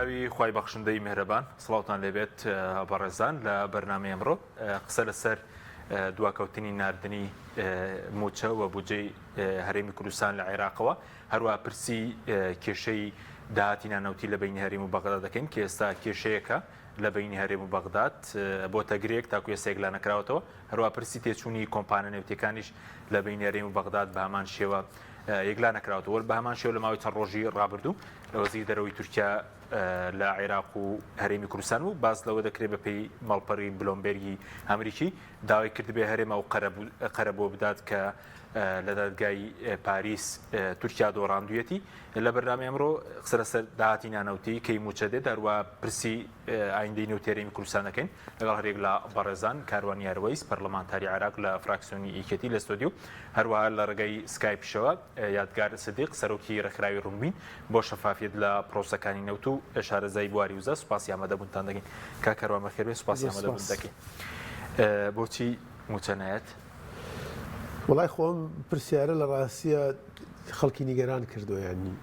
ناوی خوای بەخشندەی میهرەبان سڵاوتان لێبێت بەڕێزان لە بەرنامەی ئەمڕۆ قسە لەسەر دواکەوتنی ناردنی موچە و بودجەی هەرێمی کوردستان لە عێراقەوە هەروە پرسی کێشەی داهاتی نانەوتی لە بینی هەرێم و بەغدا دەکەین کە ئێستا کێشەیەکە لە بینی هەرێم و بەغداد بۆتە گرێک تاکو ئێستا یەکلا نەکراوەتەوە هەروە پرسی تێچوونی کۆمپانە نەوتیەکانیش لە بینی هەرێم و بەغداد بە هەمان شێوە یەکلا نەکراوەتەوە بە هەمان شێوە لە ماوەی چەند ڕۆژی ڕابردوو وەزیری دەرەوەی تورکیا لە عێراق و هەرێمی کوردستان و باس لەوە دەکرێت بەپێی ماڵپەڕی بلۆمبێرگی ئەمریکی داوای کردبێ هەرێم ئەو قەرەبووە بدات کە لە دادگای پاریس تورکیا دۆڕاندویەتی لە بەرنامەی ئەمڕۆ قسە لەسەر داهاتی نانەوتی کەی موچە دێت هەروە پرسی ئایندەی نەوتی هەرێمی کوردستان دەکەین لەگەڵ هەریەک لە بەڕێزان کاروان یاروەیس پەرلەمانتاری عێراق لە فراکسیۆنی یەکێتی لە ستۆدیۆ هەروەها لە ڕێگەی سکایپیشەوە یادگار سدیق سەرۆکی ڕێکخراوی ڕوونبین بۆ شەفافیەت لە پرۆسەکانی نەوت و شارەزای بواری وزە سوپاسی ئامادەبوونتان دەکەین کاک کاروان بەخێربێن سوپاسی ئامادەبوون دەکەین بۆچی موچە نایەت؟ وەڵای خۆم پرسیارە لە ڕاستیە خەڵکی نیگەران کردو یانی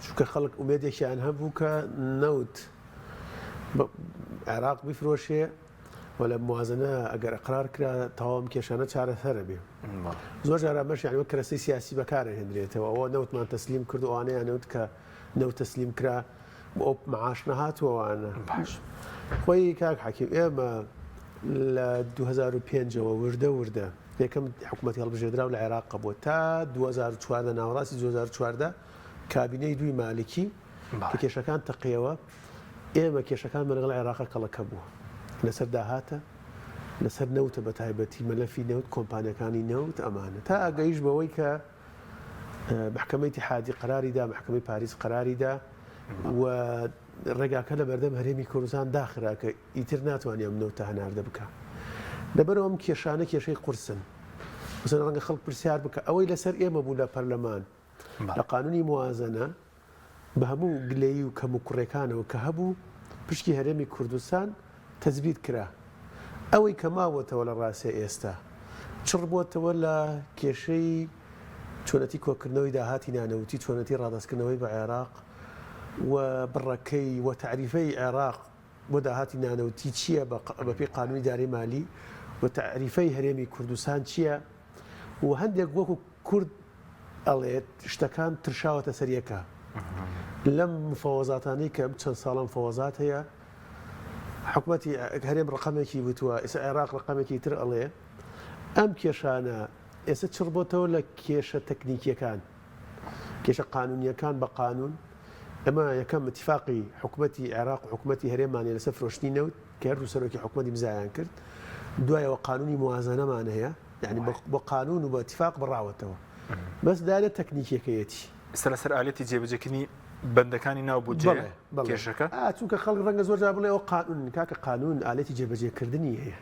چونکە خەڵک ئومێدێکیان هەبوو کە نەوت عێراق بیفرۆشێ و لە موازنە ئەگەر ئەقرار کرا تەواوم کێشانە چارەسەرە بێ زۆر جار ئەمەش یانی وەک کەرەسەی سیاسی بەکارەهێنرێتەوە ئەوە نەوتمان تەسلیم کرد و ئەوانەیان نەوت کە نەوت تەسلیم کرا بۆ ئەو معاش نەهاتووە ئەوانە باش خۆی کاک حەکیم ئێمە لە 2005ەوە وردە وردە یەکەم حکوومەتی هەڵبژێردراو لە عێراق بووە تا 2014 ناوەڕاستی 2014 کابینەی دووی مالکی کە کێشەکان تەقیەوە ئێمە کێشەکانمان لەگەڵ عێراقە کەڵەکە بووە لەسەر داهاتە لەسەر نەوتە بە تایبەتی مەلەفی نەوت کۆمپانیەکانی نەوت ئەمانە تا ئەگەیش بەوەی کە محکمەی ئیتیحادی قەراری دا محکمەی پاریس قەراری دا و ڕێگاکە لە بەردەم هەرێمی کوردستان داخرا کە ئیتر ناتوانێت ئەم نەوتە هەناردە بکە لەبەرەوە ئەم کێشانە کێشەی قورسن مثلا ڕەنگە خەڵک پرسیار بکە ئەوەی لەسەر ئێمە بوو لە پەرلەمان لە قانونی موازنە بە هەموو گلەیی و کەموکوڕیەکانەوە کە هەبوو پشکی هەرێمی کوردستان تەزبیت کرا. ئەوەی کە ماوەتەوە لە ڕاستیا ئێستا چڕ بۆتەوە لە کێشەی چۆنەتی کۆکردنەوەی داهاتی نانەوتی، چۆنەتی ڕادەستکردنەوەی بە عێراق و بڕەکەی و تەعریفەی عێراق بۆ داهاتی نانەوتی چییە بە پێی قانونی دارەی مالی و تەعریفەی هەرێمی کوردستان چییە و هەندێک وەکو کورد ئەڵێت شتەکان ترشاوەتە سەر یەکە لەم مفەوەزاتانەی کە چەند ساڵە مفەوەزات هەیە حکومەتی هەرێم ڕقەمێکی وتووە ئێستا عێراق ڕقەمێکی تر ئەڵێ ئەم کێشانە ئێستا چڕ بۆتەوە لە کێشە تەکنیکیەکان کێشە قانونیەکان بە قانون ئەمە یەکەم اتفاقی حکومەتی عێراق و حکومەتی هەرێمانە لەسەر فرۆشتنی نەوت کە هەردوو سەرۆکی حکومەت ئیمزایان کرد دوایەوە قانونی موازنەمان هەیە یعنی بۆ قانون و بە اتفاق بڕاوەتەوە بەس لایەنە تەکنیکیەکەیەتی. ئێستا لەسەر ئالەتی جێبەجێکردنی بەندەکانی ناو بودجەیە کێشەکە؟ چونکە خەڵک ڕەنگە زۆر جار بڵێ ئەوە قانون کاکە قانون ئالەتی جێبەجێکردنی هەیە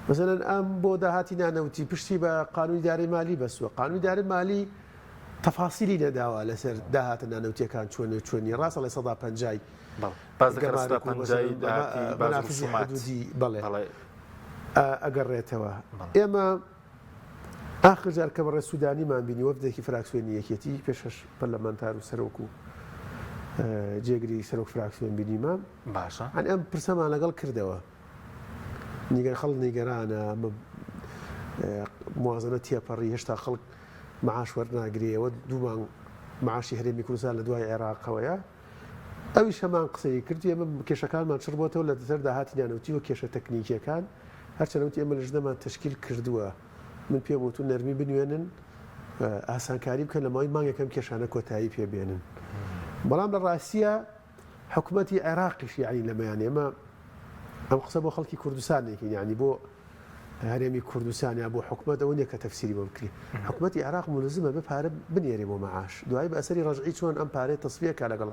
مەسەلەن ئەم بۆ داهاتی نانەوتی پشتی بە قانونی دارەی مالی بەسووە قانونی دارەی مالی تەفاسیلی نەداوە لەسەر داهاتە نانەوتیەکان چۆن و چۆن نیە ڕاستە ڵێ سەدا پەنجای باس دەکەن سەدا پەنجای داهاتی باج و ڕسومات بەڵێ ئەگەڕێتەوە ئێمە ئاخر جار کە بەڕێز سودانیمان بینی وەفدێکی فراکسیۆنی یەکێتی پێش شەش پەرلەمانتار و سەرۆک و جێگری سەرۆک فراکسیۆن بینیمان باشە ئەن ئەم پرسەمان لەگەڵ کردەوە نیگەر خەڵک نیگەرانە موازنە تێپەڕی هێشتا خەڵک معاش وەرناگرێەوە دوو مانگ معاشی هەرێمی کوردستان لە دوای عێراقەوەیە ئەویش هەمان قسەی کرد، ئێمە کێشەکانمان چڕ بۆتەوە لە سەر داهاتی نانەوتی و کێشە تەکنیکیەکان، هەرچەندە وتی ئێمە لژنەمان تەشکیل کردووە، من پێم وتوون نەرمی بنوێنن، ئاسانکاری بکەن لە ماوەی مانگێک ئەم کێشانە کۆتایی پێ بێنن. بەڵام لە ڕاستییا حکومەتی عێراقیش یەعنی لەمەیان ئێمە ئەم قسە بۆ خەڵکی کوردستان نەیکەین یەعنی بۆ هەرێمی کوردستان یا بۆ حکومەت ئەوە نیە کە تەفسیری بۆ بکرێ حکومەتی عێراق مولزمە بێ پارە بنێرێ بۆ مەعاش دوایی بە ئەسەری ڕەجعی چۆن ئەم پارەیە تەسفیە کا لەگەڵ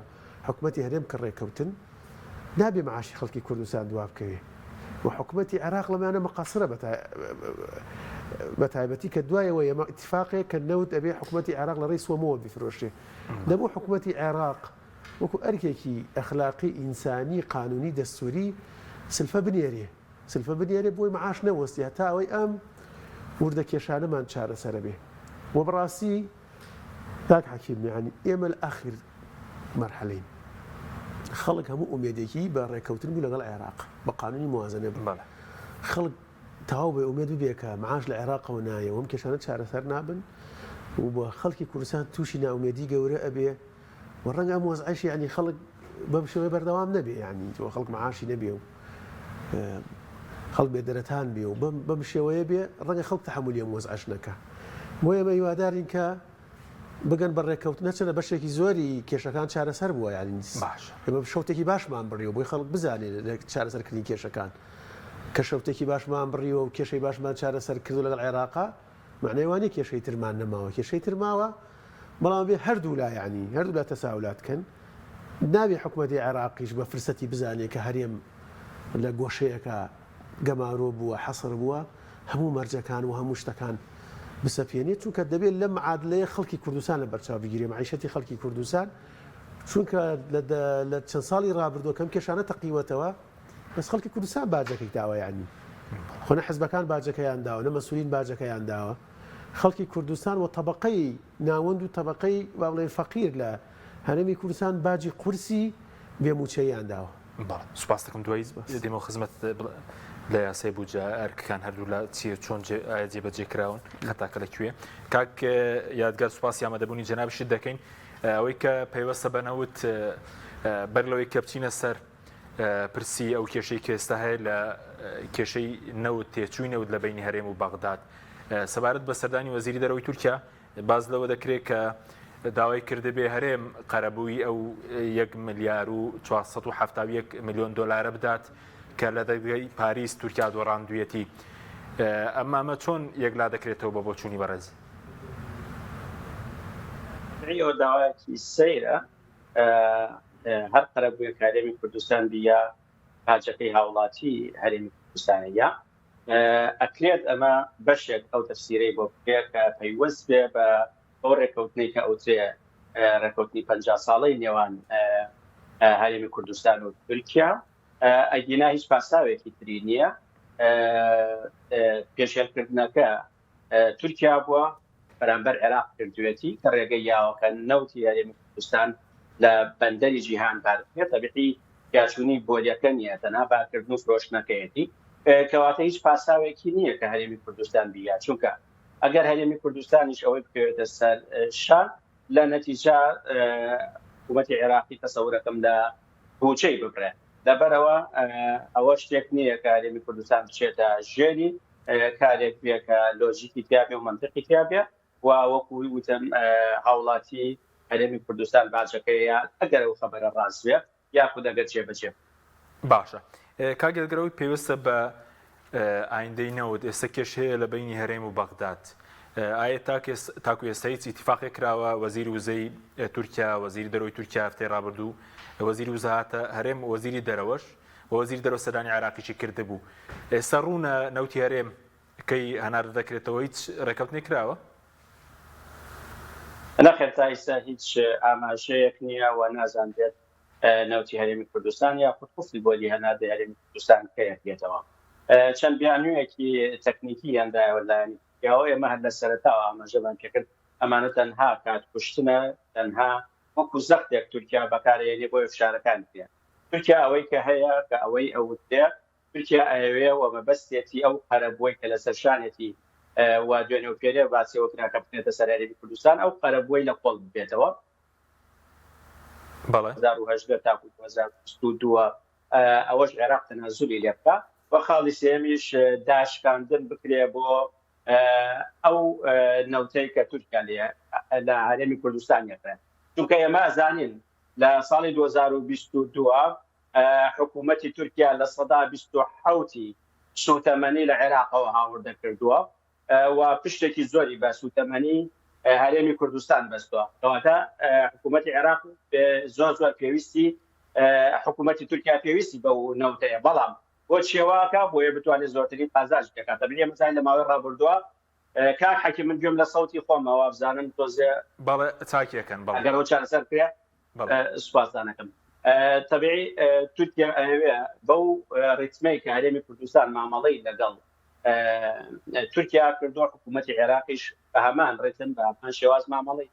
حکومەتی هەرێم کە ڕێکەوتن نابێ معاشی خەڵکی کوردستان دوا بکەوێ و حکومەتی عێراق لەمانە مقەسرە بە تایبەتی کە دوایەوە ئێمە اتفاقێک کە نەوت ئەبێ حکومەتی عێراق لە ڕێی سوەمەوە بیفرۆشێ دەبوو حکومەتی عێراق وەکو ئەرکێکی ئەخلاقی ئینسانی قانونی دەستوری سلفە بنێرێ سلفە بنێرێ بۆی معاش نەوەستی هەتا ئەوەی ئەم وردە کێشانەمان چارەسەرە بێ وە بەڕاستی کاک حەکیم یانی ئێمە لە ئاخر مەرحەلەین. خەڵک هەموو ئومێدێکی بە ڕێککەوتن بوو لەگەڵ عێراق بە قانونی موازنە بوو. خەڵک تەواو بێ ئومێد ببێ کە معاش لە عێراقەوە نایە و ئەم کێشانە چارەسەر نابن و بە خەڵکی کوردستان تووشی نائومێدی گەورە ئەبێ و ڕەنگە ئەم وەزعەش یانی خەڵک بەم شێوەیە بەردەوام نەبێ یانی تۆ خەڵک معاشی نەبێ و خەڵک بێ دەرەتان بێ و بەم بەم شێوەیە بێ ڕەنگە خەڵک تەحەمولی ئەم وەزعەش نەکا بۆیە ئێمە هیوادارین کە بگەن بە ڕێککەوتن هەرچەندە بەشێکی زۆری کێشەکان چارەسەر بووە یانی باشە ئێمە شەوتێکی باشمان بڕیوە بۆی خەڵک بزانێت لە چارەسەرکردنی کێشەکان کە شەوتێکی باشمان بڕیوە و کێشەی باشمان چارەسەر کردو لەگەڵ عێراقا مەعنای وا نیە کێشەی ترمان نەماوە کێشەی تر ماوە بەڵام بێ هەردوولا یانی هەردوولا تەساهولات کەن نابێ حکومەتی عێراقیش بە فرسەتی بزانێ کە هەرێم لە گۆشەیەکە گەمارۆ بووە حەسر بووە هەموو مەرجەکان و هەموو شتەکان بسەپێنێت چونکە دەبێت لەم معادلەیە خەڵکی کوردستان لە بەرچاو بگیرێ مەعیشەتی خەڵکی کوردستان چونکە لە چەند ساڵی ڕابردووە کەم کێشانە تەقیوەتەوە بەس خەڵکی کوردستان باجەکەی داوە یانی خۆ نە حزبەکان باجەکەیان داوە نە مەسولین باجەکەیان داوە خەڵکی کوردستان و تەبەقەی ناوەند و تەبەقەی با بڵێین فەقیر لە هەرێمی کوردستان باجی قورسی بێ مووچەییان داوە. بەڵێ سوپاست دەکەم دوایی دێمەوە خزمەت لە یاسای بودجە ئەرکەکان هەردوولا چییە چۆن ئایا جێبەجێ کراون خەتاکە لە کوێ کاک یادگار سوپاسی ئامادەبوونی جەنابیشت دەکەین ئەوەی کە پەیوەستە بە نەوت بەر لەوەی کە بچینە سەر پرسی ئەو کێشەی کە ئێستا هەیە لە کێشەی نەوت تێچووی نەوت لە بینی هەرێم و بەغداد سەبارەت بە سەردانی وەزیری دەرەوەی تورکیا باز لەوە دەکرێت کە داوای کردبێ هەرێم قەرەبووی ئەو 1 ملیار و 471 میلیۆن دلارە بدات کە لە دەرگەی پاریس تورکیا دۆڕاندویەتی ئەمامە چۆن یەکلا دەکرێتەوە بە بۆچوونی بەڕێز؟ ئەوە داوایەکی سەیرە هەر قەرەبوویەک هەرێمی کوردستان بی یا باجەکەی هاوڵاتی هەرێمی کوردستانە یا ئەکرێت ئەمە بەشێک ئەو تەفسیرەی بۆ بکرێت کە پەیوەست بێ بە ئەو ڕێکەوتنەی کە ئەوترێ ڕێکەوتنی پ ساڵەی نێوان هەرێمی کوردستان و تورکیا ئەگینا هیچ پاساوێکی تری نییە پێشێلکردنەکە تورکیا بووە بەرامبەر عێراق کردوێتی کە ڕێگەی یاوە کە نەوتی هەرێمی کوردستان لە بەندەری جیهان بار بکرێت تەبیعی پیاچوونی بۆریەکە نییە تەنها بارکردن و فرۆشتنەکەیەتی کەواتە هیچ پاساوێکی نییە کە هەرێمی کوردستان بیە چونکە ئەگەر هەرێمی کوردستانیش ئەوەی بکەوێتە سەر شان لە نەتیجە حکوومەتی عێراقی تەسەورەکەم لە بوچەی ببرێ لەبەرەوە ئەوە شتێک نییە کە هەرێمی کوردستان بچێتە ژێری کارێک بێ کە لۆژیکی تیا بێ و مەنتقی تیا بێ و وەکو وتم هاوڵاتی هەرێمی کوردستان باجەکەیە ئەگەر ئەو خەبەرە ڕاست بێ یاخود ئەگەر جێبەجێ باشە کاک یادگەر ئەوەی پەیوەستە بە ئایندەی نەوت ئێستا کێشەیە لە بینی هەرێم و بەغداد ئایا تاکو ئێستا هیچ ئیتیفاقێک کراوە وەزیری وزەی تورکیا وەزیری دەرەوەی تورکیا هەفتەی ڕابردوو وەزیری وزە هاتە هەرێم وەزیری دەرەوەش و وەزیری دەرەوە سەردانی عێراقیشی کردبوو. ئێستا ڕوونە نەوتی هەرێم کەی هەناردە دەکرێتەوە، هیچ ڕێکەوتنێک کراوە؟ نەخێر تا ئیستا هیچ ئاماژەیەک نییە و نازانرێت نەوتی هەرێمی کوردستان یاخود قفلی بۆری هەناردەی هەرێمی کوردستان کەی ئەکرێتەوە. چەند بیانوویەکی تەکنیکی یان دایەوە لایەنی تورکیاوە، ئێمە هەر لە سەرەتاوە ئاماژەمان پێکرد ئەمانە تەنها کات کوشتنە، تەنها وەکو زەختێک تورکیا بەکارئەیەنێ بۆیە فشارەکانی پێ تورکیا ئەوەی کە هەیە کە ئەوەی ئەوترێ تورکیا ئەیەوێ و مەبەستێتی ئەو قەرەبووەی کە لەسەر شانێتی و دوێنێ و پێرێ باسی ئەوە کرا کە بکرێتە سەر هەرێمی کوردستان ئەو قەرەبووەی لە قۆڵ ببێتەوە. بەڵێ. 2018 تاکو 2022 ئەوەش عێراق تەنازولی لێ بکا و خاڵی سێیەمیش داشکاندن بکرێ بۆ ئەو نەوتەی کە تورکیا لێ لە هەرێمی کوردستان یەکرێ چونکە ئێمە ئەزانین لە ساڵی 2022 حکوومەتی تورکیا 27% سوتەمەنی لە عێراقەوە هاوردە کردووە و پشتێکی زۆری بە سوتەمەنی هەرێمی کوردستان بەستوە کەواتە حکوومەتی عێراق زۆر زۆر پێویستی حکوومەتی تورکیا پێویستی بەو نەوتەیە بەڵام بۆ چێواکە بۆیە بتوانێت زۆرترین قازانج پێکات تەبعی ئێمە زانین لە ماوەی ڕابردووە کاک حەکیم من گوێم لە سەوتی خۆمە وابزانم تۆزێ بەڵێ چاکیەکەن بەڵێ ئەگەر ئەو چارەسەر بکرێ سوپاسدانەکەم تەبعی تورکیا ئەیەوێ بەو ڕیتمەی کە هەرێمی کوردستان مامەڵەی لەگەڵ تورکیا کردووە حکوومەتی عێراقیش بە هەمان ڕیتم بە هەمان شێواز مامەڵەی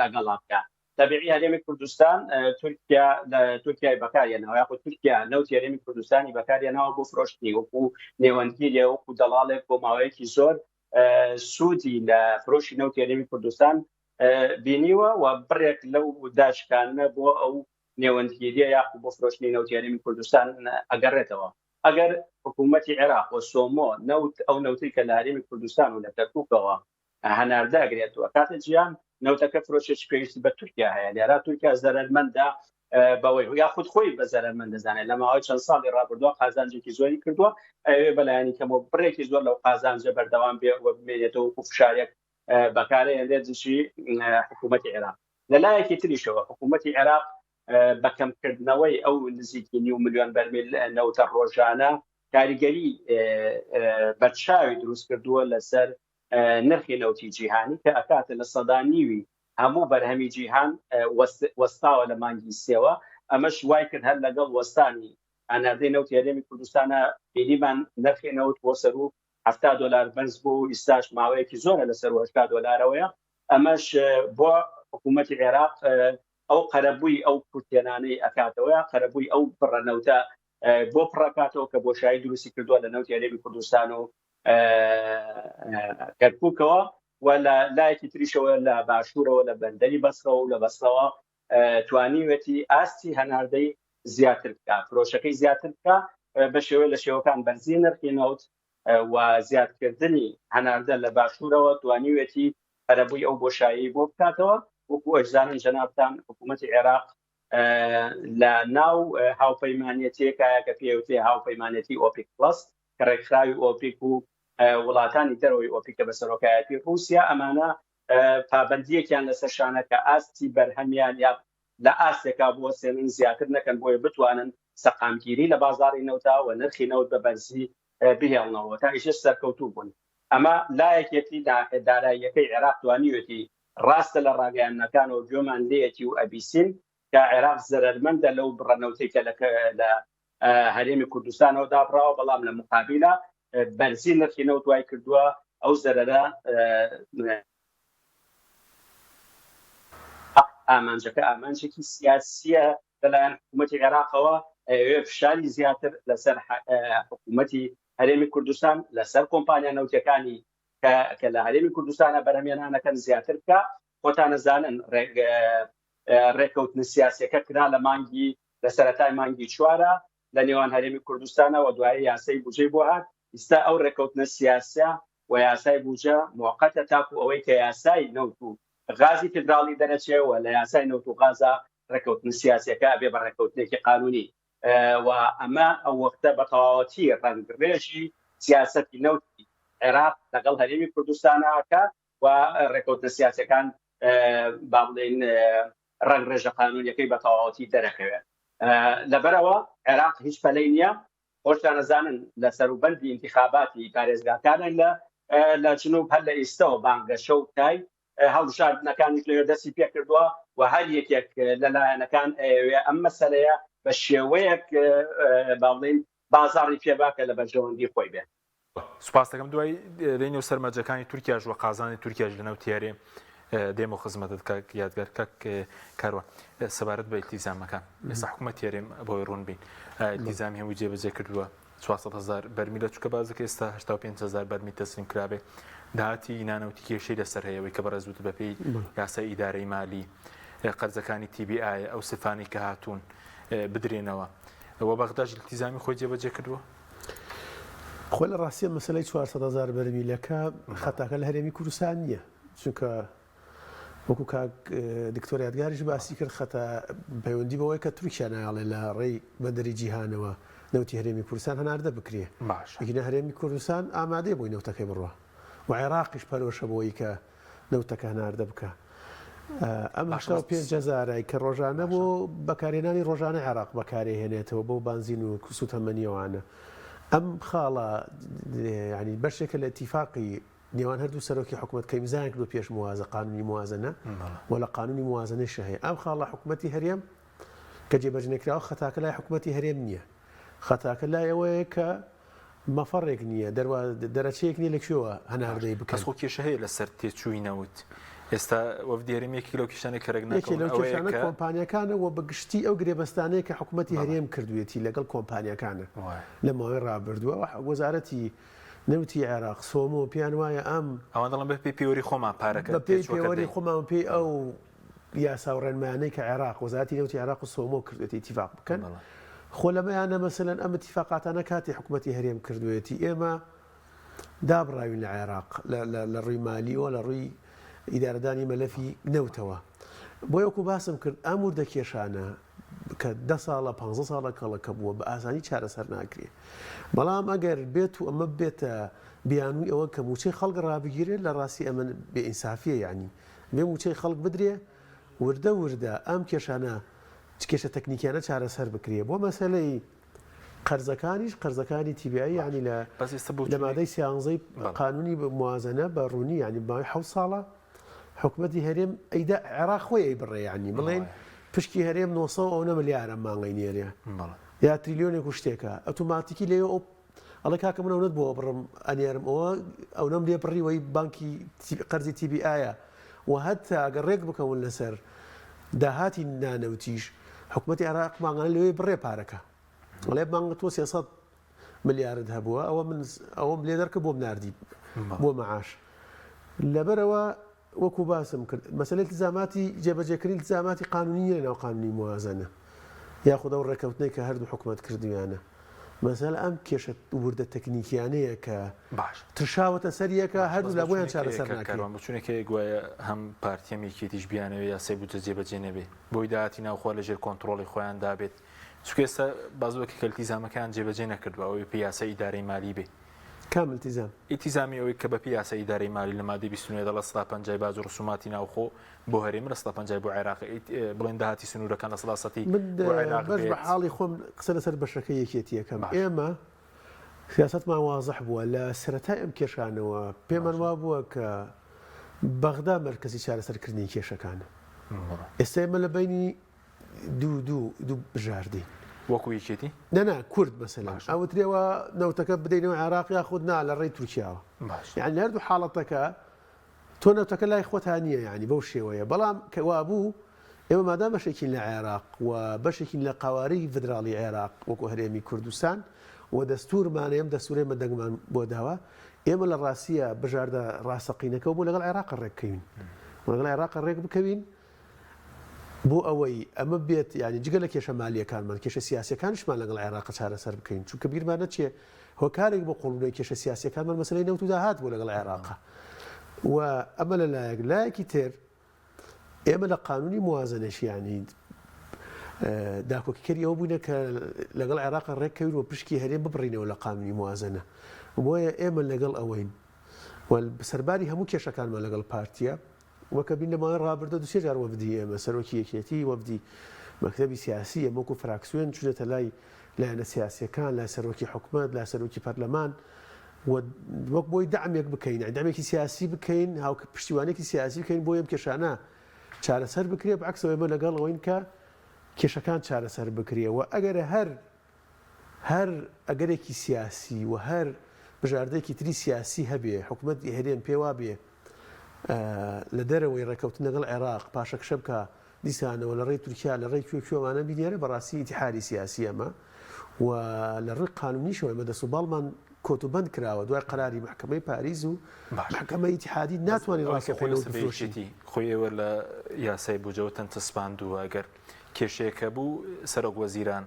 لەگەڵا بکە. تەبیعی هەرێمی کوردستان تورکیا لە تورکیای بەکارهێناوە یاخود تورکیا نەوتی هەرێمی کوردستانی بەکارهێناوە بۆ فرۆشتنی وەکو نێوەندگیرێ وەکو دەڵاڵێک بۆ ماوەیەکی زۆر سوودی لە فرۆشی نەوتی هەرێمی کوردستان بینیوە و بڕێک لەو داشکانە بۆ ئەو نێوەندگیریە یاخود بۆ فرۆشتنی نەوتی هەرێمی کوردستان ئەگەڕێتەوە. ئەگەر حکوومەتی عێراق و سۆمۆ نەوت ئەو نەوتەی کە لە هەرێمی کوردستان و لە کەرکووکەوە هەناردە ئەگرێت و کاتە جیان نەوتەکە فرۆشێکی پێویستی بە تورکیا هەیە لێرا تورکیا زەرەرمەندە بەوەی یاخود خۆی بە زەرەرمەند دەزانێت لە ماوەی چەند ساڵی ڕابردووە قازانجێکی زۆری کردووە ئەوێ بەلایەنی کەمەوە بڕێکی زۆر لەو قازانجە بەردەوام بێ و بمێنێتەوە وەکو فشارێک بەکارهێنرێت دژی حکوومەتی عێراق لە لایەکی تریشەوە حکوومەتی عێراق بە کەمکردنەوەی ئەو نزیکی نیو ملیۆن بەرمیل نەوتە ڕۆژانە کاریگەری بەرچاوی دروست کردووە لەسەر نرخی نەوتی جیهانی کە ئەکاتە لە سەدا نیوی هەموو بەرهەمی جیهان وەستاوە لە مانگی سێوە ئەمەش وای کرد هەر لەگەڵ وەستانی هەناردەی نەوتی هەرێمی کوردستانە بینیمان نرخی نەوت بۆ سەروو 70 دلار بەرز بوو و ئیستاش ماوەیەکی زۆرە لە سەروو 80 دلارەوەیە ئەمەش بۆ حکوومەتی عێراق ئەو قەرەبووی ئەو کورتێنانەی ئەکاتەوە قەرەبووی ئەو بڕە نەوتە بۆ پڕەکاتەوە کە بۆشایی دروستی کردووە لە نەوتی هەرێمی کوردستان و کەرکووکەوە و لە لایەکی تریشەوە لە باشوورەوە لە بەندەری بەسرەوە و لە بەسرەوە توانیوێتی ئاستی هەناردەی زیاتر بکە فرۆشەکەی زیاتر بکە بە شێوەی لە شێوەکان بەرزی نرخی نەوت و زیادکردنی هەناردە لە باشوورەوە توانیوێتی قەرەبووی ئەو بۆشایی بۆ بکاتەوە وەکو ئەشزانن جەنابتان حکوومەتی عێراق لە ناو هاوپەیمانەتێکایە کە پێوتێ هاوپەیمانەتی ئۆپیک پلس کە ڕێکخراوی ئۆپیک و وڵاتانی دەرەوەی ئۆپیکە بە سەرۆکایەتی ڕووسیا ئەمانە پابندیەکیان لەسەر شانە کە ئاستی بەرهەمیان یا لە ئاستێکا بوەستێنن زیاتر نەکەن بۆیە بتوانن سەقامگیری لە بازاڕی نەوتا و نرخی نەوت بە بەرزی بهێڵنەوە تا ئیشش سەرکەوتوو بوون ئەمە لایەکێتی ناحیە داراییەکەی عێراق توانیوێتی ڕاستە لە ڕاگەیاندنەکانەوە گوێمان لێیەتی و ئەبیسین کە عێراق زەرەرمەندە لەو بڕە نەوتەی کە لە هەرێمی کوردستانەوە دابڕاوە بەڵام لە مقابلە بەرزی نرخی نەوت وای کردووە ئەو زەرەرە ئامانجەکە ئامانجێکی سیاسیە لەلایەن حکوومەتی عێراقەوە ئەوێ فشاری زیاتر لەسەر حکوومەتی هەرێمی کوردستان لەسەر کۆمپانیا نەوتەکانی کە لە هەرێمی کوردستانە بەرهەمێنانەکەن زیاتر بکە خۆتانەزانن ڕێکەوتنە سیاسەکە کرا لە مانگی لە سەرەتای مانگی چوارە لە نێوان هەرێمی کوردستانەوە دوای یاسای بودجەی بۆ هات ئیستا ئەو ڕێکەوتنە سیاسە و یاسای بودجە موقتە تاکو ئەوەی کە یاسای نەوت و غازی فیدراڵی دەرەچێ و لە یاسای نەوت و غازا ڕێکەوتنە سیاسەکە ئەبێ بە ڕێکەوتنێکی قانونی و ئەمە ئەو وەختە بە تەواوەتی ڕەنگڕێژی سیاسەتی نەوتی عێراق لەگەڵ هەرێمی کوردستانەکە و ڕێکەوتنە سیاسەکان با بڵێین ڕەنگڕێژە قانونیەکەی بە تەواوەتی دەرەکەوێت لەبەرەوە عێراق هیچ پەلەی نییە خۆشتان ئەزانن لە سەروبەندی ئینتیخاباتی پارێزگاکانە لە لە جنوب هەر لە ئیستەوە بانگەشە و تای هەڵبژاردنەکانیش لەوێ دەستی پێکردووە و هەر یەکێک لە لایەنەکان ئەیەوێ ئەم مەسەلەیە بە شێوەیەک با بڵێین بازاڕی پێ با کە لە بەرژەوەندی خۆی بێت. سوپاست دەکەم دوای دێینەوە سەر مەرجەکانی تورکیاش و قازانی تورکیاش لەناو تیارێ دێمەوە خزمەتت کاک یادگار کاک کاروان سەبارەت بە ئیلتیزامەکان ئێستا حکوومەت هەرێم بۆی ڕوون بین ئیلتیزامی هەمووی جێبەجێ کردووە 400 هزار بەرمیلە چونکە بازەکە ئێستا 85 هزار بەرمیل تەسلیم کرابێ داهاتی نانەوتی کێشەی لەسەر هەیە ئەوەی کە بەڕێز وتت بەپێی یاسای ئیدارەی مالی قەرزەکانی تی بی ئای ئەو سفانی کە هاتوون بدرێنەوە و بەغداش ئیلتیزامی خۆی جێبەجێ کردووە خۆ لە ڕاستیە مەسەلەی 400 هزار بەرمیلەکە خەتاکە لە هەرێمی کوردستان نییە چونکە وەکو کاک دکتۆر یادگاریش باسی کرد خەتا پەیوەندی بەوەی کە تورکیا نایەڵێ لە ڕێی بەندەری جیهانەوە نەوتی هەرێمی کوردستان هەناردە بکرێ باشە ئەگینا هەرێمی کوردستان ئامادەیە بۆی نەوتەکەی بڕوا و عێراقیش پەرۆشە بۆی کە نەوتەکە هەناردە بکا ئەم باشە بەس 85 هەزارای کە ڕۆژانە باشە بۆ بەکارهێنانی ڕۆژانە عێراق بەکارێهێنێتەوە بۆ بانزین و سوتەمەنیەوانە ئەم خاڵە یانی بەشێکە لە ئیتیفاقی نێوان هەردوو سەرۆکی حکومەت کە ئیمزایان کردووە پێش موازە قانونی موازنە و لە قانونی موازنەیشە هەیە ئەم خاڵە حکومەتی هەرێم کە جێبەجێنەکراوە خەتاکە لای حکومەتی هەرێم نییە خەتاکە لای ئەوەیە کە مەفەڕێک نییە دەرەچەیەک نییە لە کوێوە باش هەناردەی بەس بکەن. خۆ کێشە هەیە لەسەر تێچووی نەوت. ئێستا وەفدی هەرێم یەکێک لەو کێشانەی کە رێک یەکێ ناکەون لەو ئەوەیە کێشانە کە کۆمپانیاکانە و بە گشتی ئەو گرێبەستانەیە کە حکومەتی بەڵێ هەرێم کردوویەتی لەگەڵ کۆمپانیاکانە وایە. لە ماوەی رابردووە و وەزارەتی نەوتی عێراق، سۆمۆ، پێیان وایە ئەم. ئەوان دەڵێن بە پێی پێوەری خۆمان پارەکە بە پێی تێچووەکە پێوەری دەین. خۆمان و پێی ئەو یاسا و ڕێنمایانەی کە عێراق، وەزارەتی نەوتی عێراق و سۆمۆ کردوویەتی ئیتیفاق بکەن. بەڵێ. خۆ لەمەیانە مەسەلەن ئەم ئیتیفاقاتانە کاتی حکومەتی هەرێم کردوویەتی ئێمە دابڕاوین لە عێراق لە ڕووی مالیەوە لە ڕووی ئیدارەدانی مەلەفی نەوتەوە. بۆیە وەکو باسم کرد ئەم وردە کێشانە کە دە ساڵە پ ساڵە کەڵەکە بووە بە ئاسانی چارەسەر ناکرێ. بەڵام ئەگەر بێت و ئەمە بێتە بیانووی ئەوە کە مووچەی خەڵک ڕابگیرێت لە ڕاستی ئەمە بێ ئینسافیە یانی بێ مووچەی خەڵک بدرێ وردە وردە ئەم کێشانە کێشە تەکنیکیانە چارەسەر بکرێ بۆ مەسەلەی قەرزەکانیش قەرزەکانی TBI یانی لە بەس ئێستا لە بۆچوونی مادەی سیانزەی بەڵێ. قانونی موازنە بە ڕوونی یانی ماوەی حەوت ساڵە حکومەتی هەرێم ئەیدا عێراق خۆی ئەیبڕێ یانی بڵێن وایە. پشکی هەرێم 900 ئەونە ملیارە مانگەی نێرێ بەڵێ. یا تریلیۆنێک و شتێکە ئەتوماتیکی لەوێ ئەو ئەڵێ کاکە من ئەونەت بۆ بڕم ئەنێرم ئەوە ئەونەم لێ بڕیوەی بانکی قەرزی TBI یە و هەتا ئەگەر ڕێک بکەون لەسەر داهاتی نانەوتیش حکومەتی عێراق مانگانە لەوێ بڕێ پارەکە ئەڵێ مانگە تۆ 300 ملیارد هەبووە ئەوە من ئەوەم لێ دەرکە بۆم ناردی بۆ مەعاش لەبەرەوە وەکو باسم کرد مەسەلەی التزاماتی جێبەجێکردنی التزاماتی قانونی نیە لەناو قانونی موازەنە یاخود ئەو ڕێکەوتنەی کە هەردوو حکومەت کردویانە مەسەلە ئەم کێشە وردە تەکنیکیانەیە کە باش ترشاوەتە سەر یەکە باش بەس هەردوولا بۆیان بۆچوونێک هەیە چارەسەر کاک ناکرێ. کاروان بۆچوونێک هەیە گوایە هەم پارتی هەم یەکێتیش بیانەوێ یاسای بودجە جێبەجێ نەبێ بۆی داهاتی ناوخۆ لەژێر کۆنتڕۆڵی خۆیاندا بێت چونکە ئێستا بازوەکە کە التیزامەکەیان جێبەجێ نەکردووە ئەوەی پێی یاسای ئیدارەی مالی بێ کام التزام؟ ئیلتیزامی ئەوەی کە بەپێی یاسای ئیدارەی مالی لە مادەی 29 دەڵێت سەدا پەنجای باج و ڕسوماتی ناوخۆ بۆ هەرێم لە سەدا پەنجای بۆ عێراق بڵێن داهاتی سنوورەکان لە سەدا سەتی من بۆ عێراق بەش بە بێت. حاڵی خۆم قسە لەسەر بەشەکەی یەکێتییەکەم باش. ئێمە سیاسەتمان وازح بووە لە سەرەتای ئەم کێشانەوە پێمان باشە. وابووە کە بەغدا مەرکەزی چارەسەرکردنی کێشەکانە بەڵێ. ئێستا ئێمە لە بەینی دوو دوو دوو بژاردەین. وەکو یەکێتی؟ نا نا کورد مەسەلەن باشە. ئەوترێ وا نەوتەکە بدەینەوە عێراق یاخود نا لە ڕێی تورکیاوە. باشە. یانی لە هەردوو حاڵەتەکە تۆ نەوتەکە لای خۆتا نییە یانی بەو شێوەیە بەڵام کە وابوو ئێمە مادام بەشێکین لە عێراق و بەشێکین لە قەوارەی فیدراڵی عێراق وەکو هەرێمی کوردستان و دەستورمان ئەم دەستورەی ئێمە دەنگمان بۆ داوە ئێمە لە ڕاستیە بژاردە ڕاستەقینەکە بۆ لەگەڵ عێراق ڕێککەوین و لەگەڵ عێراق ڕێک بکەوین بۆ ئەوەی ئەمە بێت یانی جگە لە کێشە مالییەکانمان کێشە سیاسیەکانیشمان لەگەڵ عێراق چارەسەر بکەین چونکە بیرمان نەچێ هۆکارێک بۆ قوڵبوونەوەی کێشە سیاسیەکانمان مەسەلەی نەوت و داهات بوو لەگەڵ عێراق و ئەمە لە لایەک لایەکی تر ئێمە لە قانونی موازنەش یانی داکۆکیکەری ئەوە بووینە کە لەگەڵ عێراق ڕێککەوین و پشکی هەرێم ببڕینەوە لە قانونی موازنە بۆیە ئێمە لەگەڵ ئەوەین و سەرباری هەموو کێشەکانمان لەگەڵ پارتیە وەک بین لە ماوەی ڕابردوو دوو سێ جار وەفدی ئێمە، سەرۆکی یەکێتی، وەفدی مەکتەبی سیاسی ئێمە وەکو فراکسیۆن چوونەتە لای لایەنە سیاسییەکان، لای سەرۆکی حکومەت، لای سەرۆکی پەرلەمان و وەک بۆی دەعمێک بکەین، یانی دەعمێکی سیاسی بکەین، هاوک پشتیوانێکی سیاسی بکەین بۆ ئەم کێشانە چارەسەر بکرێ، بەعەکسەوە ئێمە لەگەڵ ئەوەین کە کێشەکان چارەسەر بکرێ و ئەگەر هەر هەر ئەگەرێکی سیاسی و هەر بژاردەیەکی تری سیاسی هەبێ حکومەتی هەرێم پێ وابێ لە دەرەوەی ڕێکەوتن لەگەڵ عێراق پاشەکشە بکا دیسانەوە لە ڕێی تورکیا لە ڕێی کوێ کوێوانە بینێرە بەڕاستی ئینتیحاری سیاسی ئەمە و لە ڕووی قانونیشەوە ئێمە دەست و باڵمان کۆت و بەند کراوە دوای قەراری مەحکەمەی پاریس و مەحکەمەی ئیتیحادی ناتوانین ئەوەی کە ڕاستەوخۆ نەوت پێویستە بە بفرۆشین. یەکێتی خۆی ئێوە لە یاسای بودجەوەتان چەسپاندووە ئەگەر کێشەیەک هەبوو سەرۆک وەزیران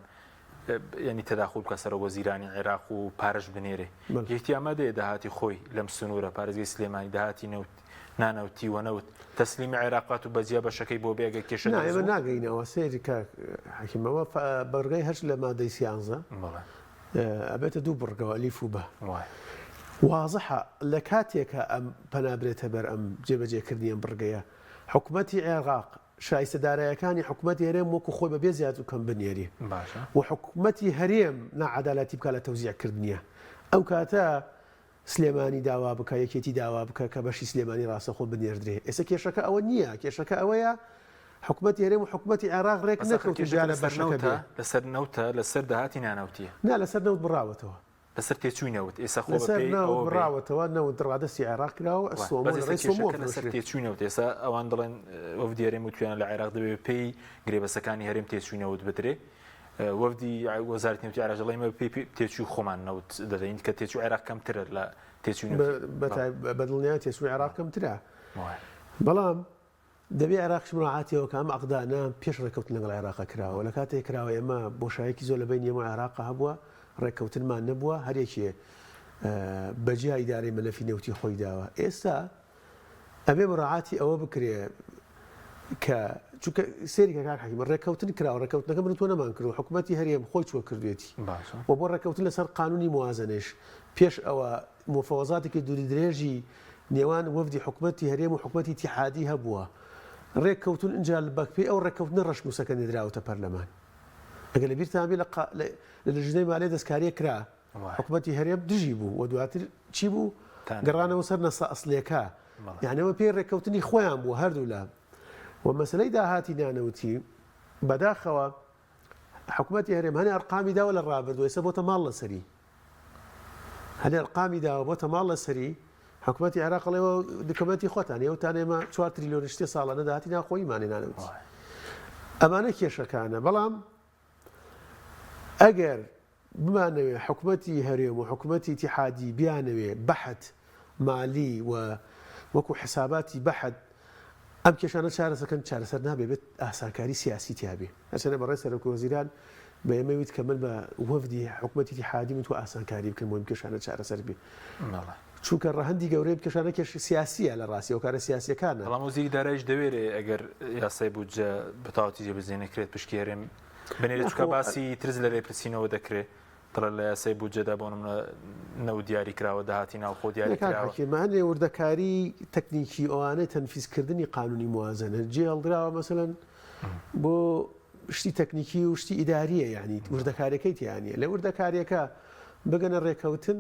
یعنی تەداخول بکە سەرۆک وەزیرانی عێراق و پارەش بنێرێ یەکتی ئامادەیە داهاتی خۆی لەم سنوورە پارێزگەی سلێمانی داهاتی نەوت نانەوتی و نەوت تەسلیمی عێراقات و بەجیا بەشەکەی بۆ بێگە کێشە نا ئێمە ناگەینەوە سەیری کاک حەکیمەوە بڕگەی هەشت لە مادەی سیانزە ئەبێتە دوو بڕگەوە ئەلیف و بە وازحە لە کاتێکە ئەم پەنابرێتە بەر ئەم جێبەجێکردنی ئەم بڕگەیە حکومەتی عێراق شایستە دارایەکانی حکومەتی هەرێم وەکو خۆی بەبێ زیاد و کەم بنێری و حکومەتی هەرێم ناعەدالەتی بکا لە تەوزیع کردنیا ئەو کاتە سلێمانی داوا بکا یەکێتی داوا بکا کە بەشی سلێمانی ڕاستەخۆ بنێردرێ ئێستا کێشەکە ئەوە نییە کێشەکە ئەوەیە حکومەتی هەرێم و حکومەتی عێراق ڕێک نەکەوتون جیا لە بەشەکە بێ لەسەر نەوتە لەسەر داهاتی نانەوتیە نا لەسەر نەوت بڕاوەتەوە. لەسەر تێچووی نەوت ئێستا خۆ لەسەر بەپێی نەوت ئەوە بێ بڕاوەتەوە نەوت ڕادەستی عێراق کراوە وای سۆمۆ بەس لە ئێستا ڕێی سۆمۆوە کێشەکە لەسەر فرۆشرێ. تێچووی نەوت ئێستا ئەوان دەڵێن وەفدی هەرێم وتویانە لە عێراق دەبێ بەپێی گرێبەستەکانی هەرێم تێچووی نەوت بدرێ وەفدی وەزارەتی نەوتی عێراق دەڵێ ئێمە بەپێی تێچووی خۆمان نەوت دەدەین کە تێچووی عێراق کەمترە لە تێچووی نەوتی بە دڵنیایی تێچووی عێراق کەمترە وای. بەڵام دەبێ عێراقیش مراعاتی ئەوە کا ئەم عەقدانە پێش ڕێککەوتن لەگەڵ عێراقا کراوە، لە کاتێک کراوە ئێمە بۆشایەکی زۆر لە بەینی ئێمە و عێراقا هەبووە، ڕێککەوتنمان نەبووە، هەر یەکێ بە جیا ئیدارەی مەلەفی نەوتی خۆی داوە. ئێستا ئەبێ مراعاتی ئەوە بکرێ کە چونکە سەیری کە کاک حەکیم ڕێککەوتن کراوە، ڕێککەوتنەکە من و تۆ نەمان کردووە، حکوومەتی هەرێم خۆی چووە کردوێتی و بۆ ڕێککەوتن لەسەر قانوونی موازەنەیش پێش ئەوە موفاوەزاتێکی دوورودرێژی نێوان وەفدی حکومەتی هەرێم و حکومەتی ئیتیحادی هەبووە، رێککەوتوون ئینجا بەپێی ئەو رێککەوتنە رەشنووسەکە نێدراوەتە پەرلەمان. ئەگەر لەبیرتان بێ لە لە لژنەی مالێ دەستکارییەک کرا، حکومەتی هەرێم دژی بوو و دواتر چی بوو؟ گەڕانەوە سەر نەسە ئەسڵییەکە. یانی ئەوە پێی رێککەوتنی خۆیان بوو هەردوولا. و مەسەلەی داهاتی نانەوتی بەداخەوە حکومەتی هەرێم هەنێ ئەرقامی داوە لە ڕابردوو ئێستا بۆتە ماڵ لەسەری هەنێ ئەرقامی داوە بۆتە ماڵ لەسەری حکومەتی عێراق ئەڵێ دکەمەتی خۆتان ئێوەتان ئێمە 4 تریلیۆن شتێ ساڵانە داهاتی ناوخۆییمان نانەوت ئەمانە کێشەکانە بەڵام ئەگەر بمانەوێ حکومەتی هەرێم و حکومەتی ئیتیحادی بیانەوێ بەحت مالی و وەکو حساباتی بەحت ئەم کێشانە چارەسەکەن چارەسەر نابێ بێت ئاسانکاری سیاسی تیابێ هەرچەندە بەڕێز سەرۆک وەزیران بە ئێمەی وت کە من بە وەفدی حکومەتی ئیتیحادی من تۆ ئاسانکاری بکەن بۆ ئەم کێشانە چارەسەر بێ چونکە ڕەهەندی گەورەی ئەم کێشانە کێش سیاسیە لە ڕاستی هۆکارە سیاسیەکانە. بەڵام وەزیری دارایش دەوێرێ ئەگەر یاسای بودجە بە تەواوەتی جێبەجێ نەکرێت پشکی هەرێم بنێرێت چونکە باسی ترس لە لێپرسینەوە دەکرێت دەڵێت لە یاسای بودجەدا بۆ نمونە نەوت دیاری کراوە داهاتی ناوخۆ دیاری کراوە. حەکیم هەندێ وردەکاری تەکنیکی ئەوانەی تەنفیزکردنی قانونی موازنە جێ هەڵدراوە مەسەلەن بۆ شتی تەکنیکی و شتی ئیداریە یعنی وردەکاریەکەی تیا نیە لە وردەکاریەکە بگەنە ڕێکەوتن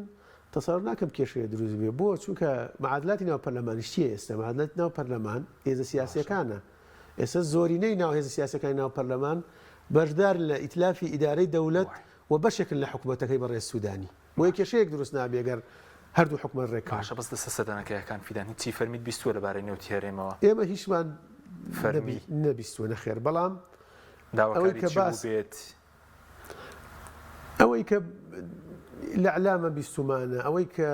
تەسەور ناکەم کێشەیە دروست بێ بۆ چونکە معادلاتی ناو پەرلەمانیش چیە ئێستا معادلاتی ناو پەرلەمان هێزە سیاسیەکانە ئێستا زۆرینەی ناو هێزە سیاسیەکانی ناو پەرلەمان بەشدارن لە ئیتلافی ئیدارەی دەولەت و بەشێکن لە حکومەتەکەی بەڕێز سودانی بۆیە کێشەیەک دروست نابێ گەر هەردوو حکومەت ڕێککەون. باشە بەس لەسەر سەردانەکەی هاکان فیدان هیچی فەرمیت بیستووە لەبارەی نەوتی هەرێمەوە؟ ئێمە هیچمان فەرمی نەبیستووە نەخێر بەڵام ئەوەی داواکاری کە چی باس بووبێت؟ ئەوەی کە لە ئیعلامە بیستوومانە ئەوەی کە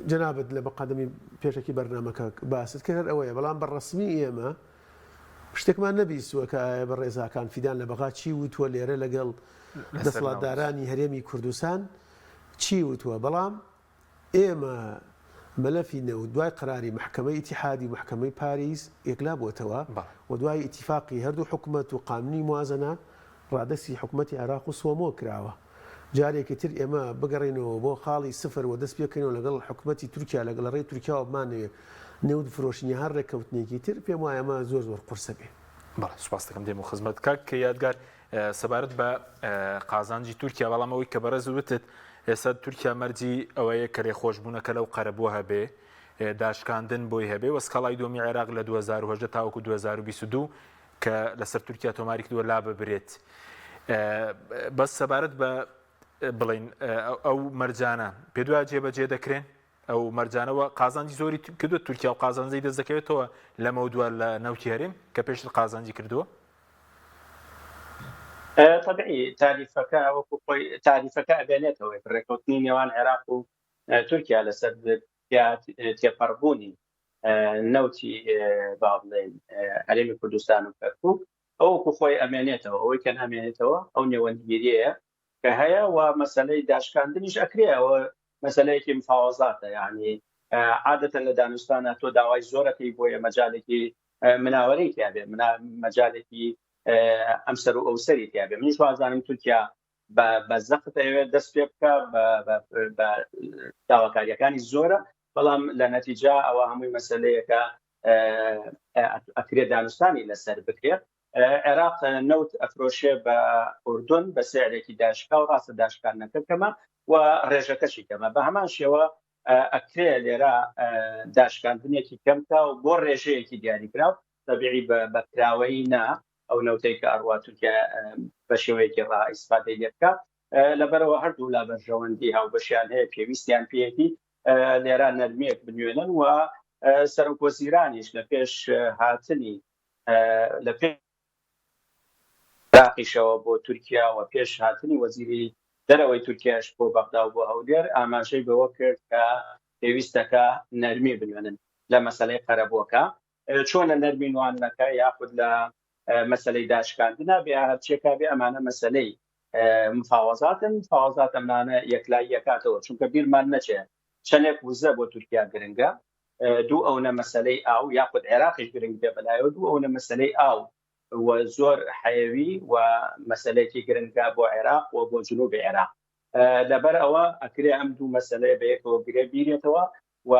جەنابت لە مقدمی پێشەکی بەرنامەکە باست کرد هەر ئەوەیە بەڵام بە ڕەسمی ئێمە شتێکمان نەبیستووە کە ئایا بەڕێز هاکان فیدان لە بەغا چی وتووە لێرە لەگەڵ دەسەڵاتدارانی هەرێمی کوردستان چی وتووە بەڵام ئێمە مەلەفی نەوت دوای قەراری مەحکەمەی ئیتیحادی و مەحکەمەی پاریس یەکلا بۆتەوە و دوای ئیتیفاقی هەردوو حکومەت و قانونی موازەنە ڕادەستی حکومەتی عێراق و سۆمۆ کراوە. جارێکی تر ئێمە بگەڕێینەوە بۆ خاڵی سفر و دەست پێکەینەوە لەگەڵ حکومەتی تورکیا لەگەڵ لە ڕێی تورکیاوە بمانەوێ نەوت بفرۆشین یا هەر ڕێککەوتنێکی تر پێم وایە ئەمە زۆر زۆر قورسە بێ. بەڵێ سوپاس دەکەم دێم و خزمەت کاک یادگار سەبارەت بە قازانجی تورکیا بەڵام ئەوەی کە بەڕێز وتت ئێستا تورکیا مەرجی ئەوەیە کە لێخۆشبوونەکە لەو قەرەبووە هەبێ داشکاندن بۆی هەبێ و سکاڵای دووەمی عێراق لە 2018 تاوەکو 2022 کە لەسەر تورکیا تۆماری کردووە لا ببرێت بەس سەبارەت بە بڵین ئەو مەرجانە پێدوا جێبەجێ دەکرێن ئەو مەرجانەوە قازانجی زۆری کردو تورکیا و قازانجی دەست دەکەوێتەوە لەمەودوا لە نەوتی هەرێم کە پێشتر قازانجی کردووە طبعی تاریفەکە وەکو خۆی تاریفەکە ئەبێنێتەوە ڕێککەوتنی نێوان عێراق و تورکیا لەسەر تێپەڕبوونی نەوتی با بڵێن هەرێمی کوردستان و کەرکک ئەو وەکو خۆی ئەمێنێتەوە ئەوەی کە نامێنێتەوە ئەو نێوەندگیریەیە کە هەیە و مەسلەی داشکاندنیش ئەکرێ ئەوە مەسلەیەکی مفاوەزاتە یعنی عادەتەن لە دانوستانە تۆ داوای زۆرەکەی بۆیە مەجالێکی مناوەرەی تیاابێ مەجالێکی ئەم سەر و ئەو سەری تیاابێ منیش وازانم تورکیا بە زەخت ئەوێت دەست پێ بکە بە داواکاریەکانی زۆرە بەڵام لە نەتیجا ئەوە هەمووی مەسلەیەکە ئەکرێ دانوستانی لەسەر بکرێت عێراق نەوت ئەفرۆشێ بە ئوردن بە سعرێکی داشکا و ڕاستە داشکاندنەکە کەمە و ڕێژەکەشی کەمە بە هەمان شێوە ئەکرێ لێرە داشکاندنێکی کەمکا و بۆ ڕێژەیەکی دیاریکراو تەبیعی بە کراوەیی نا ئەو نەوتەی کە ئەڕوا تورکیا بە شێوەیەکی ڕا ئیسفادەی لێ بکە. لەبەرەوە هەردوو لا بەرژەوەندی هاوبەشیان هەیە پێویستیان پێیەتی لێرە نەرمیەک بنوێنن و سەرۆک وەزیرانیش لە پێش هاتنی لە پێش عێراقیشەوە بۆ تورکیا و پێش هاتنی وەزیری دەرەوەی تورکیاش بۆ بەغدا و بۆ هەولێر ئاماژەی بەوە کرد کە پێویستەکە نەرمی بنوێنن لە مەسەلەی قەرەبووەکە چۆنە نەرمی نواندنەکە یاخود لە مەسلەی داشکاندنا بێ هەرچێکا بێ ئەمانە مەسلەی مفاوەزاتن مفاوەزات ئەمانە یەکلایی یەکاتەوە چونکە بیرمان نەچێ چەندێک وزە بۆ تورکیا گرنگە دوو ئەونە مەسلەی ئاو یاخود عێراقیش گرنگ بێ بەلایەوە دوو ئەونە مەسلەی ئاو و زۆر حەیەوی و مەسلەیەکی گرنگە بۆ عێراق و بۆ جنوبی عێراق لەبەر ئەوە ئەکرێ ئەم دوو مەسلەیە بەیەکەوە گرێ بیرێتەوە و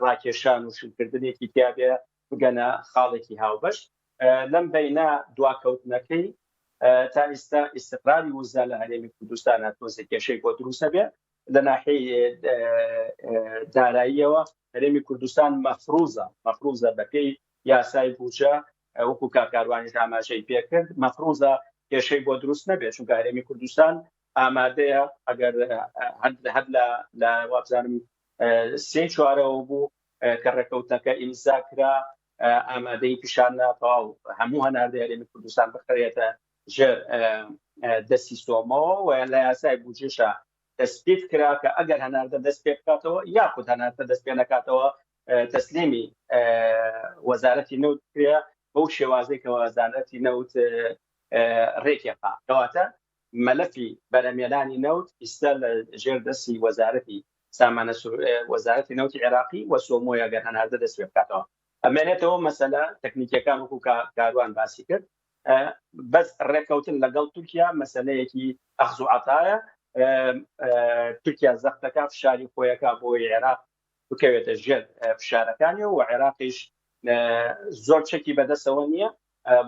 ڕاکێشان و شلکردنێکی تیابێ بگەنە خاڵێکی هاوبەش لەم بینە دواکەوتنەکەی تا ئیستا ئیستقراری وزە لە هەرێمی کوردستانە تۆزێک کێشەی بۆ دروستە بێ لە ناحیەی داراییەوە هەرێمی کوردستان مەفروزە مەفروزە بەپێی یاسای بودجە وەکو کاک کاروانیش ئاماژەی پێکرد مەفروزە کێشەی بۆ دروست نەبێت چونکە هەرێمی کوردستان ئامادەیە ئەگەر هەر لە وابزانم سێ چوارەوە بوو کە ڕێکەوتنەکە ئیمزا کرا ئامادەی پیشان تەواو هەموو هەناردەی هەرێمی کوردستان بخرێتە ژێر دەستی سۆمەوە و لە یاسای بودجەشە تەسبیت کرا کە ئەگەر هەناردە دەست پێ بکاتەوە یاخود هەناردە دەست پێ نەکاتەوە تەسلیمی وەزارەتی نەوت بکرێ بەو شێوازەی کە وەزارەتی نەوت ڕێکێخا کەواتە مەلەفی بەرەمێنانی نەوت ئیستا لە ژێر دەستی وەزارەتی سامانە وەزارەتی نەوتی عێراقی و سۆمۆیە گەر هەناردە دەست پێ بکاتەوە ئەمێنێتەوە مەسەلە تەکنیکیەکان وەکو کاروان باسی کرد بەس ڕێککەوتن لەگەڵ تورکیا مەسلەیەکی ئەخز و عتایە تورکیا زەختەکە فشاری خۆیەکە بۆی عێراق بکەوێتە ژێر فشارەکانی و عێراقیش زۆر چەکی بەدەستەوە نییە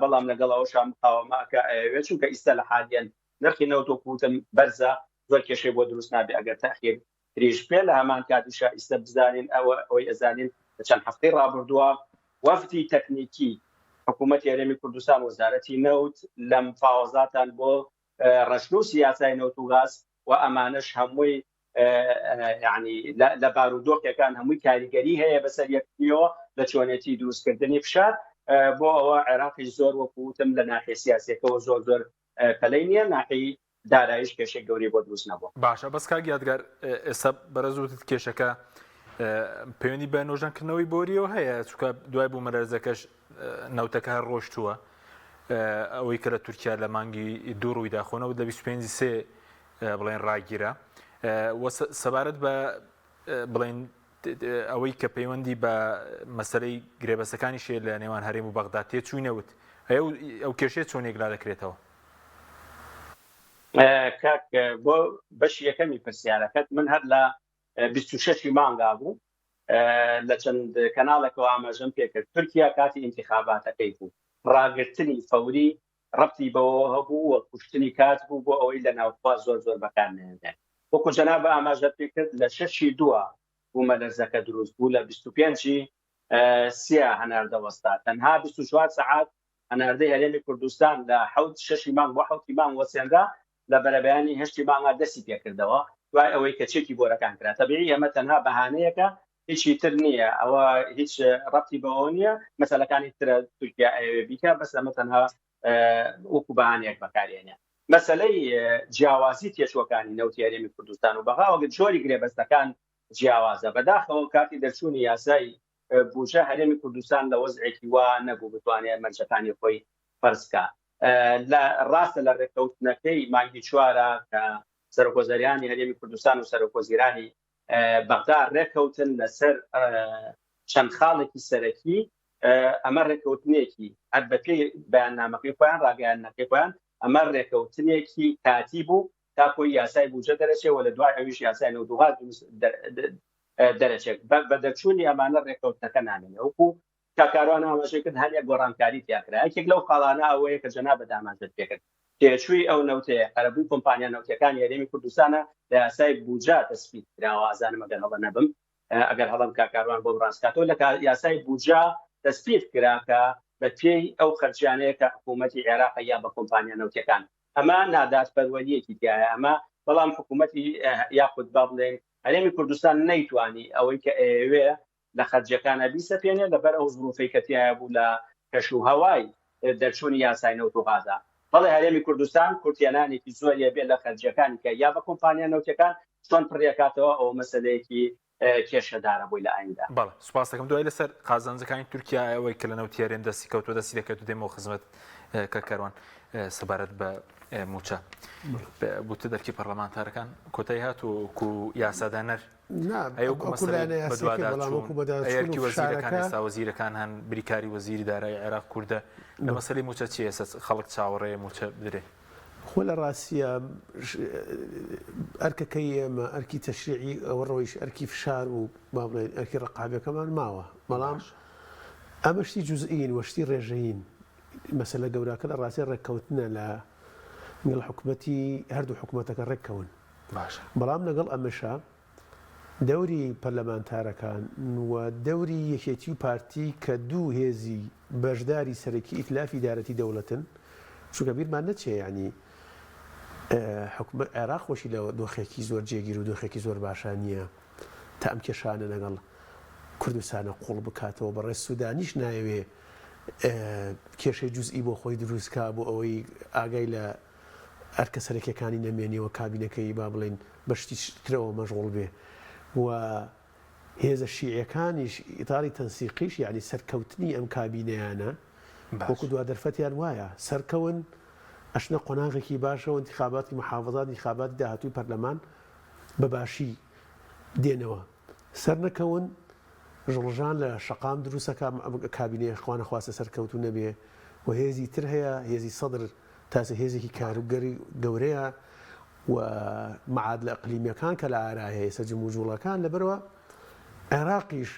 بەڵام لەگەڵ ئەوشا مقاومەکە ئەوێت چونکە ئیستا لە حالیەن نرخی نەوت و وتم بەرزە زۆر کێشەی بۆ دروست نابێ ئەگەر تاخیر تریش بێ لە هەمان کاتیشا ئیستا بزانین ئەوە ئەوەی ئەزانین لە چەند هەفتەی ڕابردووە وەفدی تەکنیکی حکوومەتی هەرێمی کوردستان وەزارەتی نەوت لە مفاوەزاتان بۆ ڕەشنووسی یاسای نەوت و غاز و ئەمانەش هەمووی یعنی لە بارودۆخەکان هەمووی کاریگەری هەیە بەسەر یەکتریەوە لە چۆنێتی دروستکردنی فشار بۆ ئەوە عێراقی زۆر وەکوتم لە ناحیە سیاسەکەەوە زۆر زۆر پەلەی نییە ناحی دارایش کێشەی گەورەی بۆ دروست نەبووە. باشە بەس کاک یادگار ئێستا بەڕێز وتت کێشەکە پەیوەندی بە نۆژەنکردنەوەی بۆریەوە هەیە چونکە دوای بوومەلەرزەکەش نەوتەکە هەر ڕۆشتووە ئەوەی کە لە تورکیا لە مانگی دوو ڕوویدا خۆ نەوت لە 25 سێ بڵێن ڕاگیرا سەبارەت بە بڵێن ئەوەی کە پەیوەندی بە مەسەلەی گرێبەستەکانیش هەیە لە نێوان هەرێم و بەغدا تێچووی نەوت هەیە و ئەو کێشەیە چۆن یەکلا دەکرێتەوە؟ کاک بۆ بەشی یەکەمی پرسیارەکەت من هەر لە 26 مانگا بوو لە چەند کەناڵێکەوە ئاماژەم پێکرد تورکیا کاتی ئینتخاباتەکەی بوو ڕاگرتنی فەوری ڕەبتی بەوەوە هەبوو و کوشتنی کات بوو بۆ ئەوەی لە ناوخوا زۆر زۆر بەکار نەهێنرێن. وەکو جەنابت ئاماژەت پێ کرد لە شەشی دووە بوومەلەرزەکە دروست بوو لە 25 ی سیا هەناردە وەستا تەنها 24 سەعات هەناردەی هەرێمی کوردستان لە حەوت شەشی مانگ بۆ حەوتی مانگ وەسێنرا لە بەرەبەیانی هەشتی مانگا دەستی پێکردەوە دوای ئەوەی کە چێکی بۆرەکان کرا تەبیعی ئەمە تەنها بەهانەیەکە هیچی تر نییە ئەوە هیچ ڕەبتی بەوە نییە مەسەلەکانی ترە تورکیا ئەیەوێ بیکا بەس ئەمە تەنها وەکو بەهانەیەک بەکارێنێ مەسەلەی جیاوازی تێچووەکانی نەوتی هەرێمی کوردستان و بەغا وەک جۆری گرێبەستەکان جیاوازە بەداخەوە کاتی دەرچوونی یاسای بوجە هەرێمی کوردستان لە وەزعێکی وا نەبوو بتوانێت مەرجەکانی خۆی فەرزکا لە ڕاستە لە ڕێککەوتنەکەی مانگی چوارە کە سەرۆکوەزیرانی هەرێمی کوردستان و سەرۆکوەزیرانی بەغدا ڕێککەوتن لەسەر چەند خاڵێکی سەرەکی ئەمە ڕێککەوتنێکی هەر بەپێی بەیاننامەکەی خۆیان ڕاگەیاندنەکەی خۆیان ئەمە ڕێککەوتنێکی کاتی بوو تا کۆی یاسای بودجە دەرەچێ و لە دوای ئەویش یاسای نەوت و غاز دەرەچێت بە دەرچوونی ئەمانە ڕێککەوتنەکە نامێنێ وەکو کاک کاروان ئاماژەی کرد هەندێک گۆڕانکاری تیا کرا یەکێک لەو خاڵانە ئەوەیە کە جەنابت ئاماژەت پێکرد تێچووی ئەو نەوتەیە قەرەبووی کۆمپانیا نەوتیەکانی هەرێمی کوردستانە لە یاسای بوجا تەسبیت کراوە ئازانم ئەگەر هەڵە نەبم ئەگەر هەڵەم کاک کاروان بۆم ڕاست کاتەوە لە یاسای بوجا تەسبیت کرا کە بە پێی ئەو خەرجیانەیە کە حکوومەتی عێراق یا بە کۆمپانیا نەوتیەکان. ئەمە نادادپەروەریەکی تایە ئەمە بەڵام حکوومەتی یاخود با بڵێن هەرێمی کوردستان نەیتوانی ئەوەی کە ئەیەوێ لە خەرجیەکانە بیسەپێنێ لەبەر ئەو زروفەی کە تایە بوو لە کەش و هەوای دەرچوونی یاسای نەوت و غازا. بەڵێ هەرێمی کوردستان کورتهێنانێکی زۆری ئەبێ لە خەرجیەکانی کە یا بە کۆمپانیا نەوتیەکان چۆن پڕیەکاتەوە ئەوە مەسەلەیەکی کێشەدارە بۆی لە ئایندە. بەڵێ سوپاست دەکەم. دوای لەسەر قازانجەکانی تورکیا ئەوەی کە لە نەوتی هەرێم دەستی کەوتووە دەستی دەکەوێت و دێمەوە خزمەت کاک کاروان سەبارەت بە مووچە بوتە دەرکی پەرلەمانتارەکان کۆتایی هات و وەکو یاسادانەر وەزیرەکان هەن بریکاری وەزیری دارایی عێراق کوردە لە مەسەلەی مووچە چی ئێستا خەڵک چاوەڕێیە مووچە بدرێ؟ خۆ لە ڕاستیا ئەرکەکەی ئێمە ئەرکی تەشریعی ئەوە ڕۆیش ئەرکی فشار و با بڵێین ئەرکی ڕقابەکەمان ماوە بەڵام ئەمە شتی جزئین و شتی ڕێژەیین مەسەلە گەوراکە لە ڕاستی ڕێککەوتنە لە گەڵ حکومەتی هەردوو حکومەتەکە ڕێککەون باشە. بەڵام لەگەڵ ئەمەشا دەوری پەرلەمانتارەکان و دەوری یەکێتی و پارتی کە دوو هێزی بەشداری سەرەکی ئیتلافی ئیدارەتی دەوڵەتن، چونکە بیرمان نەچێ یانی حکومەت عێراق خۆشی لە دۆخێکی زۆر جێگیر و دۆخێکی زۆر باشا نییە تا ئەم کێشانە لەگەڵ کوردستانە قوڵ بکاتەوە، بەڕێز سودانیش نایەوێ کێشەی جوزئی بۆ خۆی دروست کا بۆ ئەوەی ئاگای لە ئەرکە سەرەکیەکانی نەمێنێ و کابینەکەی با بڵێین بە شتی ترەوە مەشغوڵ بێ و هێزە شیعیەکانیش ئیتاری تەنسیقیش یانی سەرکەوتنی ئەم کابینەیانە وەکو دوا دەرفەتیان وایە سەرکەون ئەچنە قۆناغێکی باشەوە ئینتیخاباتی محافەزات ئینتیخاباتی داهاتووی پەرلەمان بە باشی دێنەوە سەرنەکەون ژڵژان لە شەقام دروستەکە کابینەیە خوانەخواستە سەرکەوتوو نەبێ و هێزی تر هەیە هێزی سەدر تاسە هێزێکی کاروگەری گەورەیە و معادلە ئەقلیمیەکان کە لە ئارایە ئێستا جموجوڵەکان لەبەرەوە عێراقیش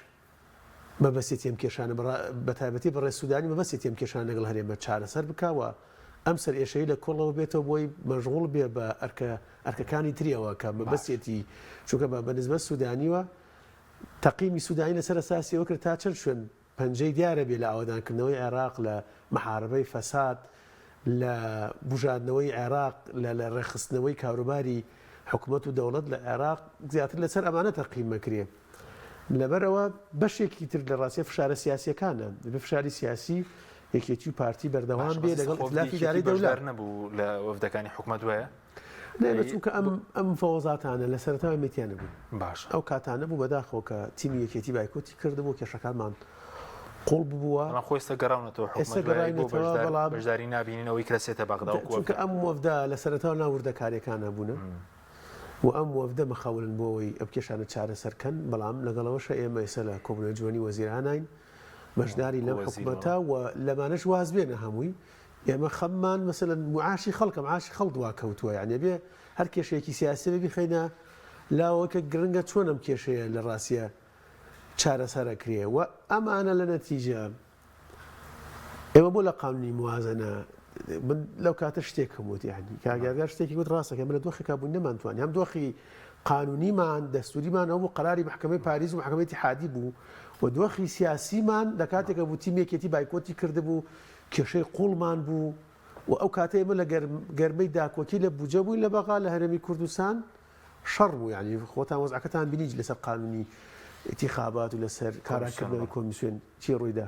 مەبەستێتی ئەم کێشانە بە تایبەتی بەڕێز سودانی مەبەستێتی ئەم کێشانە لەگەڵ هەرێمە چارەسەر بکا و ئەم سەرئێشەی لە کۆڵەوە بێتەوە بۆی مەشغوڵ بێ بە ئەرکە ئەرکەکانی تریەوە کە مەبەستێتی چونکە بە بەنسبەت سودانیوە تەقیمی سودانی لەسەر ئەساسی ئەوە کرد تا چەند شوێن پەنجەی دیارە بێ لە ئاوەدانکردنەوەی عێراق، لە محاربەی فەساد، لە بوژاندنەوەی عێراق، لە لە ڕێکخستنەوەی کاروباری حکومەت و دەوڵەت لە عێراق زیاتر لەسەر ئەمانە تەقیم ئەکرێ. لەبەرئەوە بەشێکی تر لە ڕاستیە فشارە سیاسیەکانە. دەبێ فشاری سیاسی یەکێتی و پارتی بەردەوام باشە بێ بەس لەگەڵ وەفدی ئیتلافی یەکێتی ئیدارەی دەولە. بەشدار نەبوو لە وەفدەکانی حکومەت وایە؟ نا ئێمە چونکە ئەم ئەم مفەوەزاتانە لە سەرەتاوە ئێمەی تیا نەبووین. باشە. ئەو کاتانە بوو بەداخەوە کە تیمی یەکێتی بایکۆتی کردبوو کێشەکانمان قوڵ ببووە. بەڵام خۆ ئێستا گەڕاونەتەوە ئێستا حکومەت وایە بۆ گەڕاینەتەوە بەشدار بەڵام بەشداری نابینین ئەوەی کە دەچێتە بەغدا وەکو چونکە وەفدە. ئەم وەفدە لە سەرەتاوە ناو وردەکاریەکانا بوونە و ئەم وەفدە مخەولن بۆ ئەوەی ئەم کێشانە چارەسەر کەن بەڵام لەگەڵ ئەوەشا ئێمە ئێستا لە کۆبوونەوەی جوانی وەزیراناین بەشداری وەکو لەم وەزیر حکومەتە بەڵێ. و لەمانەش واز بێنە هەمووی ئێمە خەممان مەسەلەن معاشی خەڵکە معاشی خەڵک دواکەوتووە یانی ئەبێ هەر کێشەیەکی سیاسی بێ بیخەینە لاوە کە گرنگە چۆن ئەم کێشەیە لە ڕاستیە چارەسەر ئەکرێ و ئەمانە لە نەتیجە ئێمە بۆ لە قانونی موازنە من لەو کاتە شتێکم وت یانی کاک یادگار شتێکی وت ڕاستەکە من لە دۆخێکا بووین نەمانتوانی هەم دۆخی قانونیمان دەستوریمان ئەو بوو قەراری محکمەی پاریس و محکمەی ئیتیحادی بوو و دۆخی سیاسیمان لە کاتێکە بوو تیم یەکێتی بایکۆتی کردبوو کێشەی قوڵمان بوو و ئەو کاتە ئێمە لە گەرمەی داکۆکی لە بوجە بووین لە بەغا لە هەرێمی کوردستان شەڕ بوو یانی خۆتان وەزعەکەتان بینی لەسەر قانونی ئینتیخابات و لەسەر کاراکردنەوەی کۆمیسیۆن چی ڕوویدا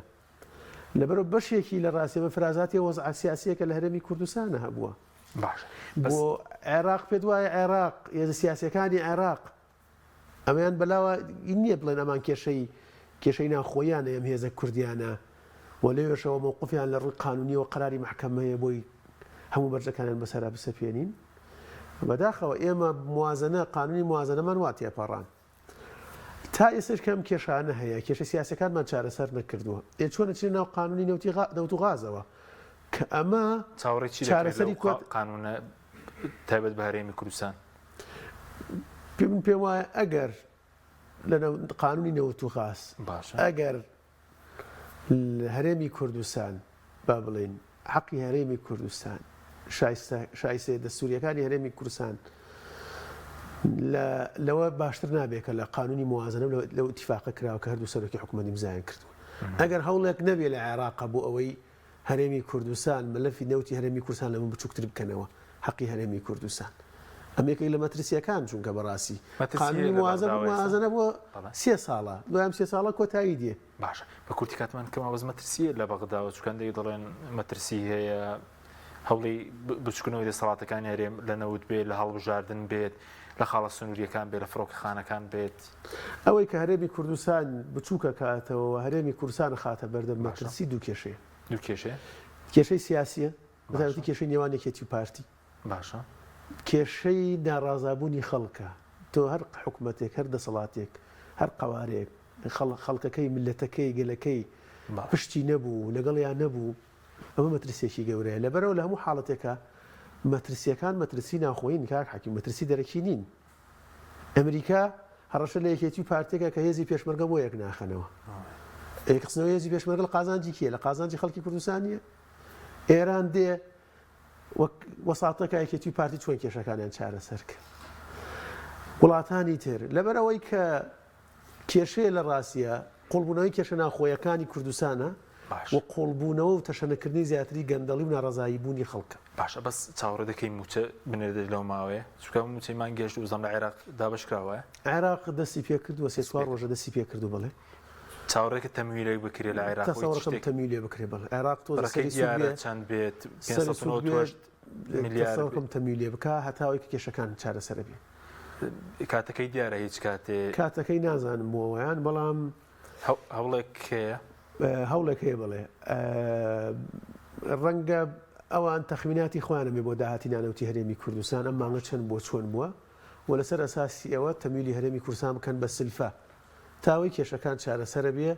لەبەرەوە بەشێکی لە ڕاستی ئەمە فرازاتی وەزعە سیاسیەکە لە هەرێمی کوردستانە هەبووە باش بۆ عێراق پێت وایە عێراق هێزە سیاسیەکانی عێراق ئەمەیان بەلاوە نییە بڵێن ئەمان کێشەی کێشەی ناوخۆییانە ئەم هێزە کوردیانە و لەوێشەوە مەوقفیان لە ڕووی قانونیەوە قەراری مەحکەمە هەیە بۆی هەموو مەرجەکانیان بەسەرا بسەپێنین بەداخەوە ئێمە موازنە قانونی موازنەمان وا تێپەڕان تا ئێستش کەم کێشانە هەیە کێشە سیاسەکانمان چارەسەر نەکردووە ئێ چۆن ئەچینە ناو قانونی نەوتی نەوت و غازەوە کە ئەمە چاوەڕێی چی دەکرێت چارەسەری لەو کۆت قانونە تایبەت بە هەرێمی کوردستان؟ من پێم وایە ئەگەر لە قانونی نەوت و غاز باشە ئەگەر هەرێمی کوردستان با بڵێین حەقی هەرێمی کوردستان شایستە شایستە دەستوریەکانی هەرێمی کوردستان لە لەوە باشتر نابێت کە لە قانونی موازنە لەو ئیتیفاقە کراوە کە هەردوو سەرۆکی حکوومەت ئیمزایان کردووە ئەگەر هەوڵێک نەبێ لە عێراقە بۆ ئەوەی هەرێمی کوردستان مەلەفی نەوتی هەرێمی کوردستان لەمە بچووکتر بکەنەوە. حەقی هەرێمی کوردستان. ئەمە یەکێک لە مەترسییەکان چونکە بەڕاستی مەترسی قانونی هەیە لە موازە بەغداوە ئێستا؟ موازەنە بۆ بەڵێ. سێ ساڵە دوای ئەم سێ ساڵە کۆتایی دێ. باشە بە کورتی کاتمان کەمە بەس مەترسییە لە بەغداوە چونکە هەندێک دەڵێن مەترسی هەیە هەوڵی بچووکردنەوەی دەسەڵاتەکانی هەرێم لە نەوت بێت لە هەڵبژاردن بێت لە خاڵە سنوورییەکان بێت لە فڕۆکەخانەکان بێت. ئەوەی کە هەرێمی کوردستان بچووکەکاتەوە و هەرێمی کوردستان ئەخاتە بەردەم باشە. مەترسی دوو کێشەیە. دوو کێشەیە؟ کێشەی سیاسییە، بەتایبەتی باشە. کێشەی نێوان یەکێتی و پارتی. باشە. کێشەی ناڕازابوونی خەڵکە. تۆ هەر حکومەتێک، هەر دەسەڵاتێک، هەر قەوارەیەک، خەڵکەکەی، میللەتەکەی، گەلەکەی بەڵێ. پشتی نەبوو، لەگەڵیا نەبوو، ئەمە مەترسییەکی گەورەیە. لەبەرئەوە لە هەموو حاڵەتێکا مەترسییەکان مەترسی ناوخۆیین کاک حەکیم، مەترسی دەرەکی نین. ئەمریکا هەڕەشە لە یەکێتی و پارتیەکە کە هێزی پێشمەرگە بۆ یەک ناخەنەوە. یەکخستنەوەی هێزی پێشمەرگە لە قازانجی کێیە؟ لە قازانجی خەڵکی کوردستان نییە؟ ئێران دێ وەک وەساتەکە یەکێتی و پارتی چۆن کێشەکانیان چارەسەر کرد. وڵاتانی تر لەبەر ئەوەی کە کێشەیە لە ڕاستیە قوڵبوونەوەی کێشە ناوخۆیەکانی کوردستانە و قوڵبوونەوە و تەشەنەکردنی زیاتری گەندەڵی و ناڕەزایی بوونی خەڵکە. باشە بەس چاوەڕێ دەکەی مووچە بنێردرێت لەو ماوەیە؟ چونکە ئەم مووچەی مانگی هەشت وزەم لە عێراق دابەش کراوە وایە؟ عێراق دەستی پێ کردووە سێ چوار ڕۆژە دەستی پێ کردوو بەڵێ. چاوەڕێکە تەمویلێک بکرێ لە عێراق و هیچ تەسەوڕەکەم شتێک؟ تەمویلێ بکرێ بەڵێ عێراق تۆزە بڕەکەی سەری سوک دیارە بێ چەند بێت سەری سوک بێ 598 ملیار بێ. تەسەوڕکەم تەمویلێ بکا هەتا ئەوەی کە کێشەکان چارەسەرە بێ. کاتەکەی دیارە هیچ کاتێ؟ کاتەکەی نازانم بۆ ئەویان بەڵام. هەوڵێک هەیە؟ هەوڵێک هەیە بەڵێ. ڕەنگە ئەوان تەخمیناتی خۆیان هەبێ بۆ داهاتی نانەوتی هەرێمی کوردستان ئەم مانگە چەند بووە چۆن بووە و لەسەر ئەساسی ئەوە تەمویلی هەرێمی کوردستان بکەن بە سلفە تا ئەوەی کێشەکان چارەسەرە بێ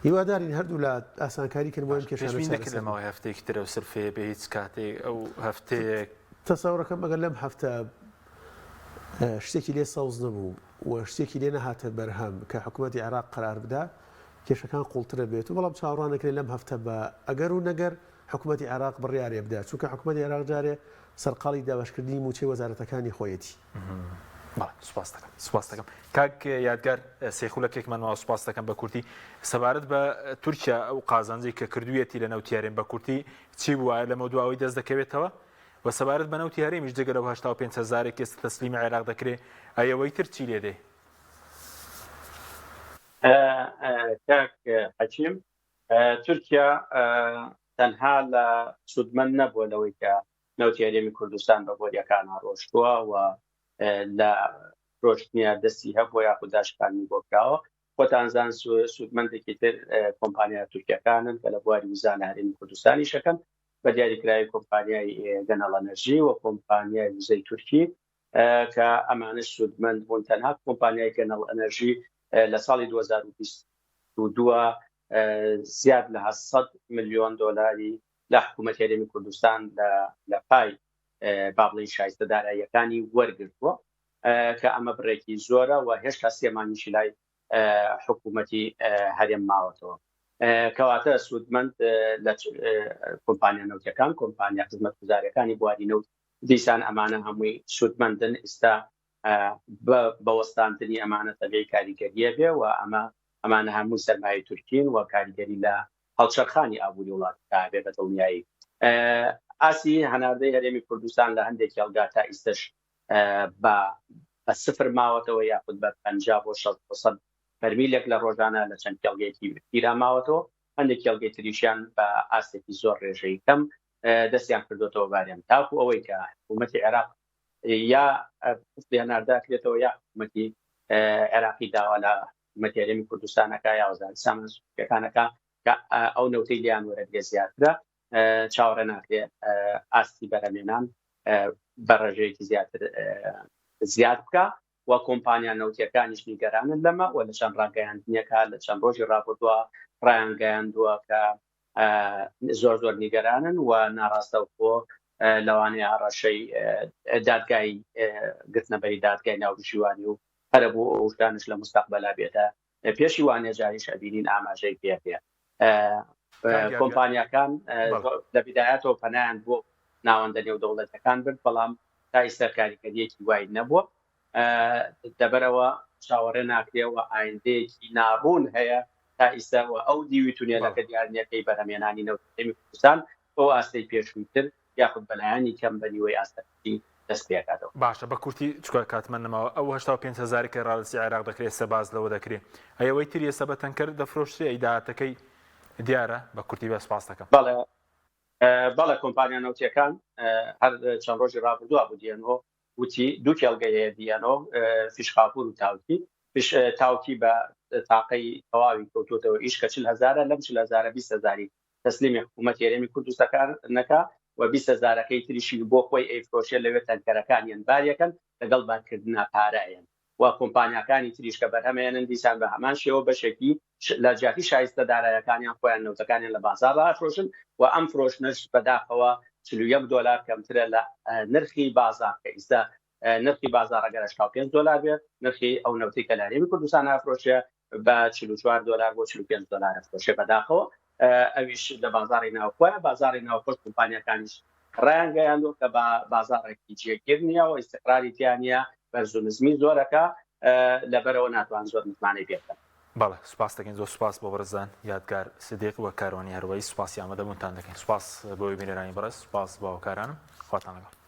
هیوادارین هەردوولا ئاسانکاری کەن بۆ ئەم باشە کێشانە پێشبینی دەکرد چارەسەر لە بن. ماوەی هەفتەیەکی تر ئەو سلفەیە بێ هیچ کاتێک ئەو هەفتەیەک. تەسەورەکەم ئەگەر لەم هەفتە شتێکی لێ سەوز نەبوو و شتێکی لێ نەهاتە بەرهەم کە حکوومەتی عێراق قەرار بدا کێشەکان قوڵترە بێت و بەڵام چاوەڕوان دەکرێت لەم هەفتە بە ئەگەر و نەگەر حکوومەتی عێراق بڕیارێ بدا چونکە حکوومەتی عێراق جارێ سەرقاڵی دابەشکردنی مووچەی وەزارەتەکانی خۆیەتی. بەڵێ سوپاس دەکەم سوپاس دەکەم کاک یادگار سێ خولەکێکمان ماوە سوپاس دەکەم بە کورتی سەبارەت بە تورکیا ئەو قازانجەی کە کردوویەتی لە نەوتی هەرێم بە کورتی چی بوو ئایا لەمە دواوەی دەست دەکەوێتەوە و سەبارەت بە نەوتی هەرێمیش جگە لەو 85 هەزارێک ئێستا تەسلیمی عێراق دەکرێ ئەی ئەوەی تر چی لێ دێ؟ کاک حەکیم تورکیا تەنها لە سوودمەند نەبووە لەوەی کە نەوتی هەرێمی کوردستان بە بۆریەکانە ڕۆشتووە و لە فرۆشتنیە دەستی هەبووە یاخود داشکاندنی بۆ کراوە خۆتان زان سوودمەندێکی تر کۆمپانیا تورکیەکانن کە لە بواری وزە لە هەرێمی کوردستانی شەکەن بە دیاریکراوی کۆمپانیای گەنەڵ ئەنەرژی و کۆمپانیای وزەی تورکی کە ئەمانەش سوودمەند بوون تەنها کۆمپانیای گەنەڵ ئەنەرژی لە ساڵی 2022 زیاد لە 100 ملیۆن دۆلاری لە حکوومەتی هەرێمی کوردستان لە پای با بڵێین شایستە داراییەکانی وەرگرتووە کە ئەمە بڕێکی زۆرە و هێشتا سێ مانگیشی لای حکوومەتی هەرێم ماوەتەوە کەواتە سوودمەند لە کۆمپانیا نەوتەکان کۆمپانیا خزمەتگوزاریەکانی بواری نەوت دیسان ئەمانە هەمووی سوودمەندن ئیستا بە وەستاندنی ئەمانە تەبیعی کاریگەریە بێ و ئەمە ئەمانە هەمووی سەرمایەی تورکین و کاریگەری لە هەڵچەرخانی ئابووری وڵاتەکە هەبێ بە دڵنیایی ئاسی هەناردەی هەرێمی کوردستان لە هەندێک کێڵگا تا ئیستش بە بە سفر ماوەتەوە یاخود بە 50 بۆ 600 بەرمیلێک لە ڕۆژانە لە چەند کێڵگەیەکی تیرا ماوەتەوە هەندێک کێڵگەی تریشیان بە ئاستێکی زۆر ڕێژەی کەم دەستیان کردوێتەوە بارێن تاکو ئەوەی کە حکوومەتی عێراق یا قستی هەنارداکرێتەوە یا حکوومەتی عێراقی داوا لە حکوومەتی هەرێمی کوردستانەکە یا وەزارەتی سامان سروشتیەکانەکە کە ئەو نەوتەی لیان وەرەگرێ زیاترە چاوەڕێ ناکرێ ئاستی بەرهەمێنان بە ڕێژەیەکی زیاتر زیاد بکە و کۆمپانیا نەوتیەکانیش نیگەرانن لەمە و لە چەند ڕاگەیاندنێکا لە چەند ڕۆژی ڕابردووە ڕایانگەیاندووە کە زۆر زۆر نیگەرانن و ناڕاستەوخۆ لەوانەیە هەڕەشەی دادگای گرتنەبەری دادگای ناوبژیوانی و قەرەبوو ئەو شتانەش لە مستەقبەلا بێتە پێشی وانە جاریش ئەبینین ئاماژەی پێ کۆمپانیاکان لە بدایەتەوە پەنایان بۆ ناوەندە نێودەوڵەتەکان برد بەڵام تا ئیستا کاریگەریەکی وای نەبووە دەبەرەوە چاوەڕێ ناکرێەوە ئایندەیەکی ناڕوون هەیە تا ئیستا و ئەو دیوی تونێلەکە دیار نییە کەی بەرهەمهێنانی نەوتی هەرێمی کوردستان بەو ئاستەی پێشووتر. یاخود بەلایەنی کەم بە نیوەی ئاستەکەی دەست پێکاتەوە. باشە بە کورتی چونکە کاتمان نەماوە ئەو 85 هەزارەی کە ڕادەستی عێراق دەکرێ ئێستا باس لەوە دەکرێ ئەی ئەوەی تری ئێستا بە تەنکەر دەفرۆشرێ ئەی داهاتەکەی دیارە بە کورتی بە سوپاس دەکەم. بەڵێ بەڵێ کۆمپانیا نەوتیەکان هەر چەند ڕۆژی ڕابردووە بوو دیەنۆ وتی دوو کێڵگەی هەیە دیەنۆ فیشخاپور و تاوکی فش تاوکی بە تاقەی تەواوی کەوتوتەوە ئیش کە 40 هەزارە لەم 40 هەزارە 20 هەزاری تەسلیمی حکوومەت هەرێمی کوردستەکان نەکا و 20 هەزارەکەی تریشی بۆ خۆی ئەیفرۆشێ لەوێ تەنکەرەکانیان باریەکەن لەگەڵ بارکردنا پارەیان و کۆمپانیاکانی تریش کە بەرهەمەیەنن دیسان بە هەمان شێوە بەشێکی لە جیاتی شایستە دارایەکانیان خۆیان نەوتەکانیان لە بازاڕا ئەفرۆشن و ئەم فرۆشتنەش بەداخەوە 41 دۆلار کەمترە لە نرخی بازاڕ کە ئیستا نرخی بازاڕ ئەگەر 85 دۆلار بێت نرخی ئەو نەوتەی کە لە هەرێمی کوردستان ئەفرۆشێ بە 44 دۆلار بۆ 45 دۆلار ئەفرۆشێ بەداخەوە ئەویش لە بازاڕی ناوخۆیە بازاڕی ناوخۆش کۆمپانیاکانیش ڕایانگەیاندووە کە بە بازاڕێکی جێگیر نییە و ئیستقراری تیا نییە بەرز و نزمی زۆرەکە لەبەرەوە ناتوان زۆر متمانەی پێ بکەن. بەڵێ سوپاس دەکەین زۆر سوپاس بۆ بەڕێزان یادگار سدیق و کاروانی هەروەی سوپاسی ئامادەبوونتان دەکەین سوپاس بۆ بینەرانی بەڕێز سوپاس بۆ هاوکارانم خواتان لەگەڵ.